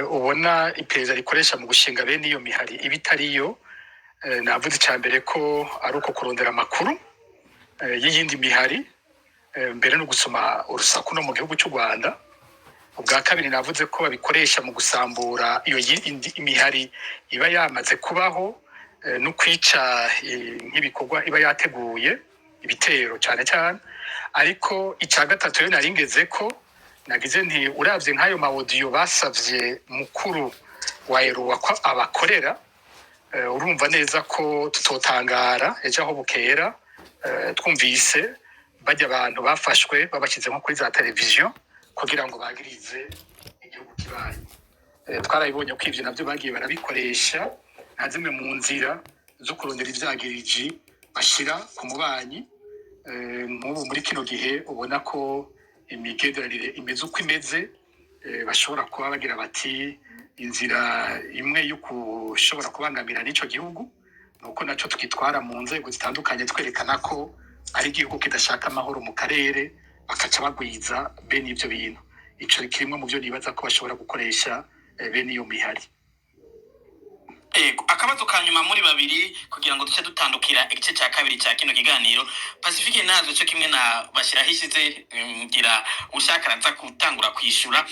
ubona iperereza rikoresha mu gushinga bene iyo mihari iba itariyo, navuze icya mbere ko ari uko kurondera amakuru y'iyindi mihari, mbere no gusoma urusaku no mu gihugu cy'u Rwanda. Ubwa kabiri, navuze ko babikoresha mu gusambura iyo indi imihari iba yamaze kubaho, no kwica nk'ibikorwa iba yateguye, ibitero cyane cyane. Ariko icya gatatu rero nari ngeze ko nagize nti: uravye nk'ayo ma audio basavye mukuru wa Eruwa ko abakorera, urumva neza ko tutotangara ejo aho bukera twumvise bajya abantu bafashwe babashyize nko kuri za televiziyo kugira ngo bagirize igihugu kibaye. Twarabibonye ko ivyo navyo bagiye barabikoresha nka zimwe mu nzira zo kurondera ivyagiriji bashira ku mubanyi. Nk'ubu muri kino gihe ubona ko imigenderanire imeze uko imeze, bashobora kuba bagira bati: "Inzira imwe yo gushobora kubangamira n'ico gihugu ni uko naco twitwara mu nzego zitandukanye twerekana ko ari igihugu kidashaka amahoro mu karere", bakaca bagwiza bene ivyo bintu. Ico kimwe mu byo nibaza ko bashobora gukoresha bene iyo mihari.
Ego, akabazo ka nyuma muri babiri kugira ngo duce dutandukira igice cya kabiri cya kino kiganiro. Pacifique nazo cyo kimwe na bashyiraho ishize, ngira ushaka araza gutangura kwishyura.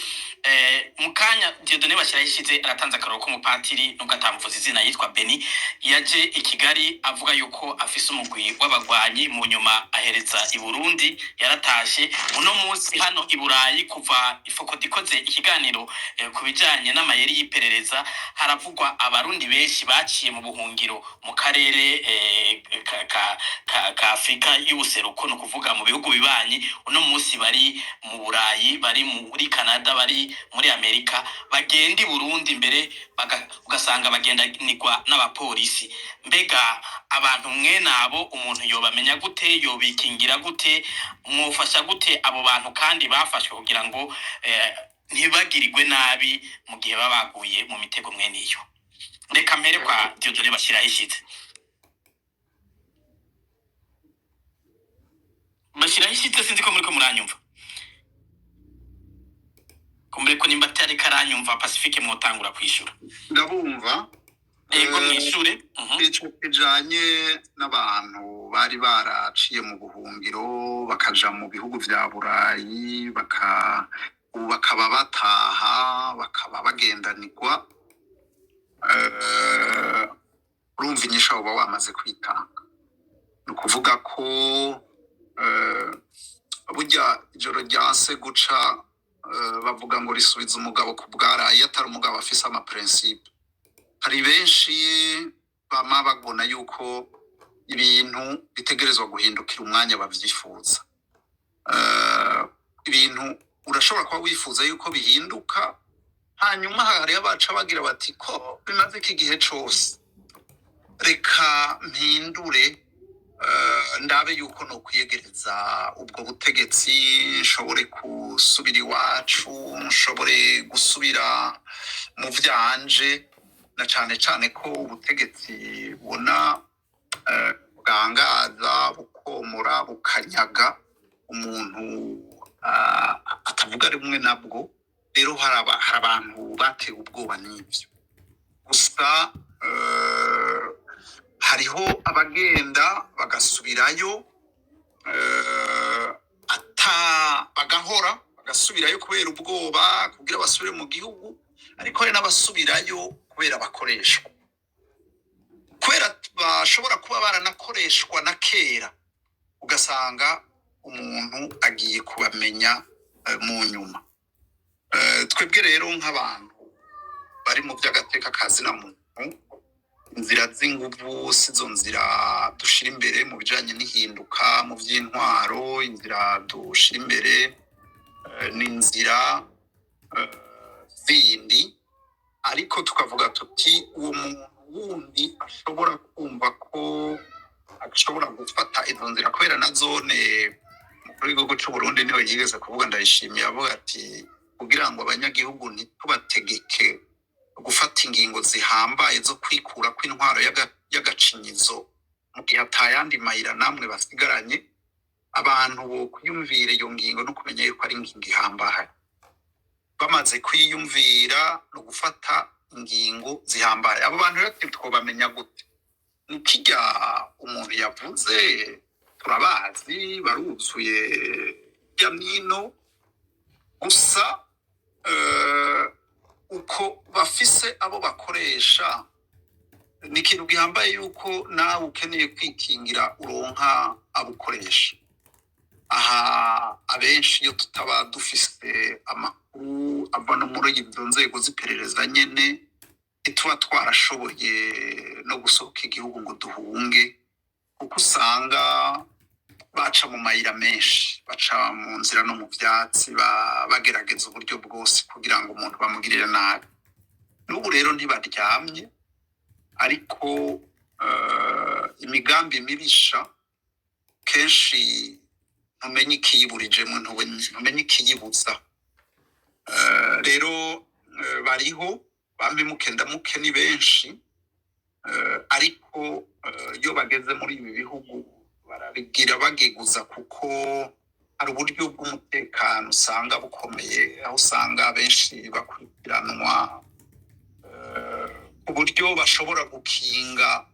Mu kanya Dieudonné bashyiraho ishize aratanze akaroro k'umupatiri, nubwo atamuvuze izina, yitwa Beni, yaje i Kigali avuga yuko afise umugwi w'abagwanyi, mu nyuma ahereza i Burundi, yaratashe. Uno munsi hano i Burayi, kuva FOCODE ikoze ikiganiro ku bijanye n'amayeri y'iperereza, haravugwa Abarundi benshi baciye mu buhungiro mu karere ka Afurika y'ubuseruko, ni ukuvuga mu bihugu bibanyi, uno munsi bari mu Burayi, bari muri Canada, bari muri Amerika, bagenda i Burundi mbere ugasanga bagendanirwa n'abapolisi. Mbega abantu mwene abo umuntu yobamenya gute? Yobikingira gute? Mwofasha gute abo bantu kandi bafashwe kugira ngo ntibagirirwe nabi mu gihe baba baguye mu mitego mwene iyo? Reka mpere kwa Dieudonné bashyiraho ishize. Bashyiraho ishize, sinzi ko muriko muranyumva. Kumbure ko nimba atari karanyumva, Pacifique mwotangura kwishura.
Ndabumva.
Yego, mwishure.
Ico kijanye n'abantu bari baraciye mu buhungiro bakaja mu bihugu vya Burayi, ubu bakaba bataha, bakaba bagendanirwa, urumva inyishu uba wamaze kwitanga. Ni ukuvuga ko burya ijoro ryanse guca, bavuga ngo risubiza umugabo ku bwaraye, iyo atari umugabo afise amaprincipe. Hari benshi bama babona yuko ibintu bitegerezwa guhindukira umwanya bavyifuza. Ibintu urashobora kuba wifuza yuko bihinduka, hanyuma hariho abaca bagira bati ko bimaze iki gihe cose, reka mpindure, ndabe yuko nokwiyegereza ubwo butegetsi, nshobore gusubira iwacu, nshobore gusubira mu vyanje, na cane cane ko ubutegetsi bubona bwangaza, bukomora, bukanyaga umuntu atavuga rumwe nabwo. Rero hari abantu batewe ubwoba n'ivyo. Gusa hariho abagenda bagasubirayo, ata bagahora bagasubirayo kubera ubwoba kugira basubire mu gihugu, ariko hari n'abasubirayo kubera bakoreshwa, kubera bashobora kuba baranakoreshwa na kera, ugasanga umuntu agiye kubamenya mu nyuma. Twebwe rero nk'abantu bari mu by'agateka kazina muntu, inzira z'inguvu sizo nzira dushira imbere mu bijanye n'ihinduka mu by'intwaro. Inzira dushira imbere ni inzira zindi, ariko tukavuga tuti uwo muntu wundi ashobora kumva ko ashobora gufata izo nzira, kubera na zone umukuru w'igihugu c'u Burundi niwe yigeze kuvuga, ndayishimiye, avuga ati kugira ngo abanyagihugu ntitubategeke gufata ingingo zihambaye zo kwikura kw'intwaro y'agacinyizo mu gihe atayandi mayira namwe basigaranye, abantu bo kwiyumvira iyo ngingo no kumenya yuko ari ingingo ihambaye. Bamaze kwiyumvira no gufata ingingo zihambaye, abo bantu rero twobamenya gute? Ni kirya umuntu yavuze, turabazi, baruzuye hirya n'ino. Gusa uko bafise abo bakoresha ni ikintu gihambaye, yuko nawe ukeneye kwikingira uronka abo ukoresha. Aha abenshi iyo tutaba dufise amakuru ava no muri izo nzego z'iperereza nyene, ntituba twarashoboye no gusohoka igihugu ngo duhunge, kuko usanga baca mu mayira menshi, baca mu nzira no mu vyatsi, bagerageza uburyo bwose kugira ngo umuntu bamugirire nabi. N'ubu rero ntibaryamye, ariko imigambi mibisha kenshi ntumenye ikiyiburijemwo, ntumenye ikiyibuza. Rero bariho bambi muke ndamuke ni benshi, ariko iyo bageze muri ibi bihugu barabigira bageguza, kuko hari uburyo bw'umutekano usanga bukomeye, aho usanga benshi bakurikiranwa ku buryo Buryo bashobora gukinga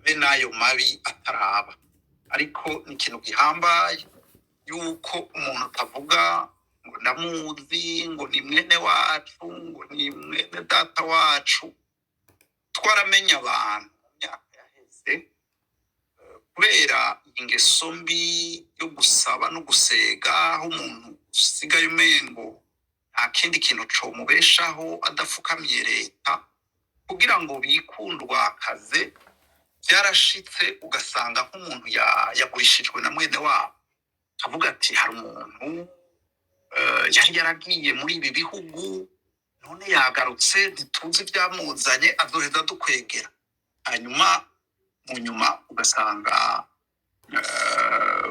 bene ayo mabi ataraba. Ariko ni ikintu gihambaye yuko umuntu atavuga ngo ndamuzi, ngo ni mwene wacu, ngo ni mwene data wacu. Twaramenye abantu mu myaka yaheze kubera ingeso mbi yo gusaba no gusega, aho umuntu usigaye umengo nta kindi kintu comubeshaho adapfukamiye leta kugira ngo bikundwakaze. Byarashitse ugasanga nk'umuntu yagurishijwe na mwene wabo, avuga ati hari umuntu yari yaragiye muri ibi bihugu, none yagarutse, ntituzi ibyamuzanye, azoheza dukwegera. Hanyuma mu nyuma ugasanga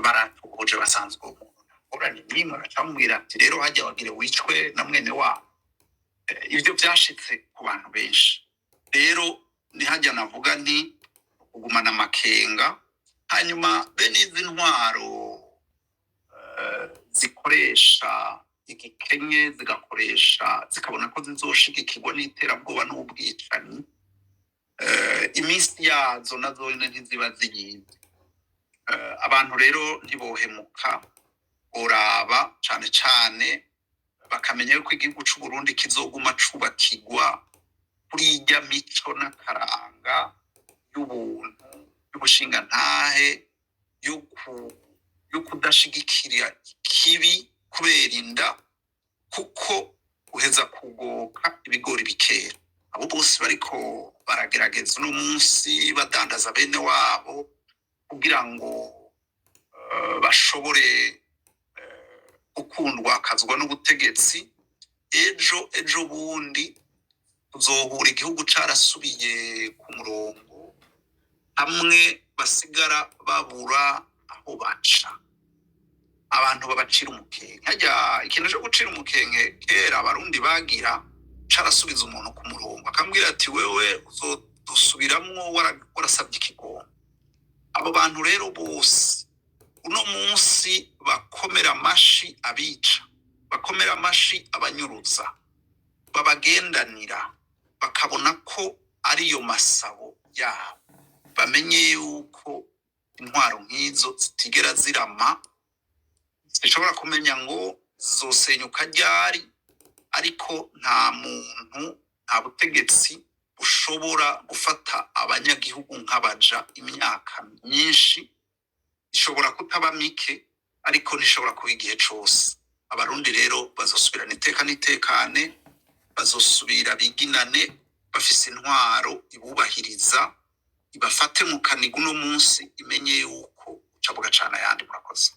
baratohoje, basanzwe uwo muntu nta ngorane n'imwe, bacamubwira ati rero hajya wagire wicwe na mwene wabo. Ibyo byashitse ku bantu benshi. Rero nihajya navuga nti kugumana amakenga. Hanyuma bene izi ntwaro zikoresha igikenye, zigakoresha, zikabona ko zizoshigikirwa n'iterabwoba n'ubwicanyi, iminsi yazo nazo nyene ntiziba ziyizi. Abantu rero ntibohemuka, boraba cane cane bakamenya yuko igihugu c'Uburundi kizoguma cubakigwa kuri irya mico n'akaranga y'ubuntu, y'ubushingantahe, yo kudashigikira ikibi kubera inda, kuko uheza kugoka ibigori bikera. Abo bose bariko baragerageza uno munsi badandaza bene wabo kugira ngo bashobore gukundwakazwa n'ubutegetsi, ejo ejo bundi tuzohura igihugu carasubiye ku murongo, hamwe basigara babura aho baca, abantu babacira umukenke. Harya ikintu co gucira umukenke kera Abarundi bagira, carasubiza umuntu ku murongo, akambwira ati wewe uzodusubiramwo warasabye ikigongo. Abo bantu rero bose uno munsi bakomera amashi abica, bakomera amashi abanyuruza, babagendanira, bakabona ko ariyo masabo yabo, bamenye yuko intwaro nk'izo zitigera zirama. Zishobora kumenya ngo zizosenyuka ryari, ariko nta muntu, nta butegetsi bushobora gufata abanyagihugu nk'abaja imyaka myinshi. Ishobora kutaba mike, ariko ntishobora kuba igihe cose. Abarundi rero bazosubirana iteka n'itekane, bazosubira biginane bafise intwaro ibubahiriza, ibafate mu kaniga uno munsi, imenye yuko uca bugacana ayandi. Murakoze.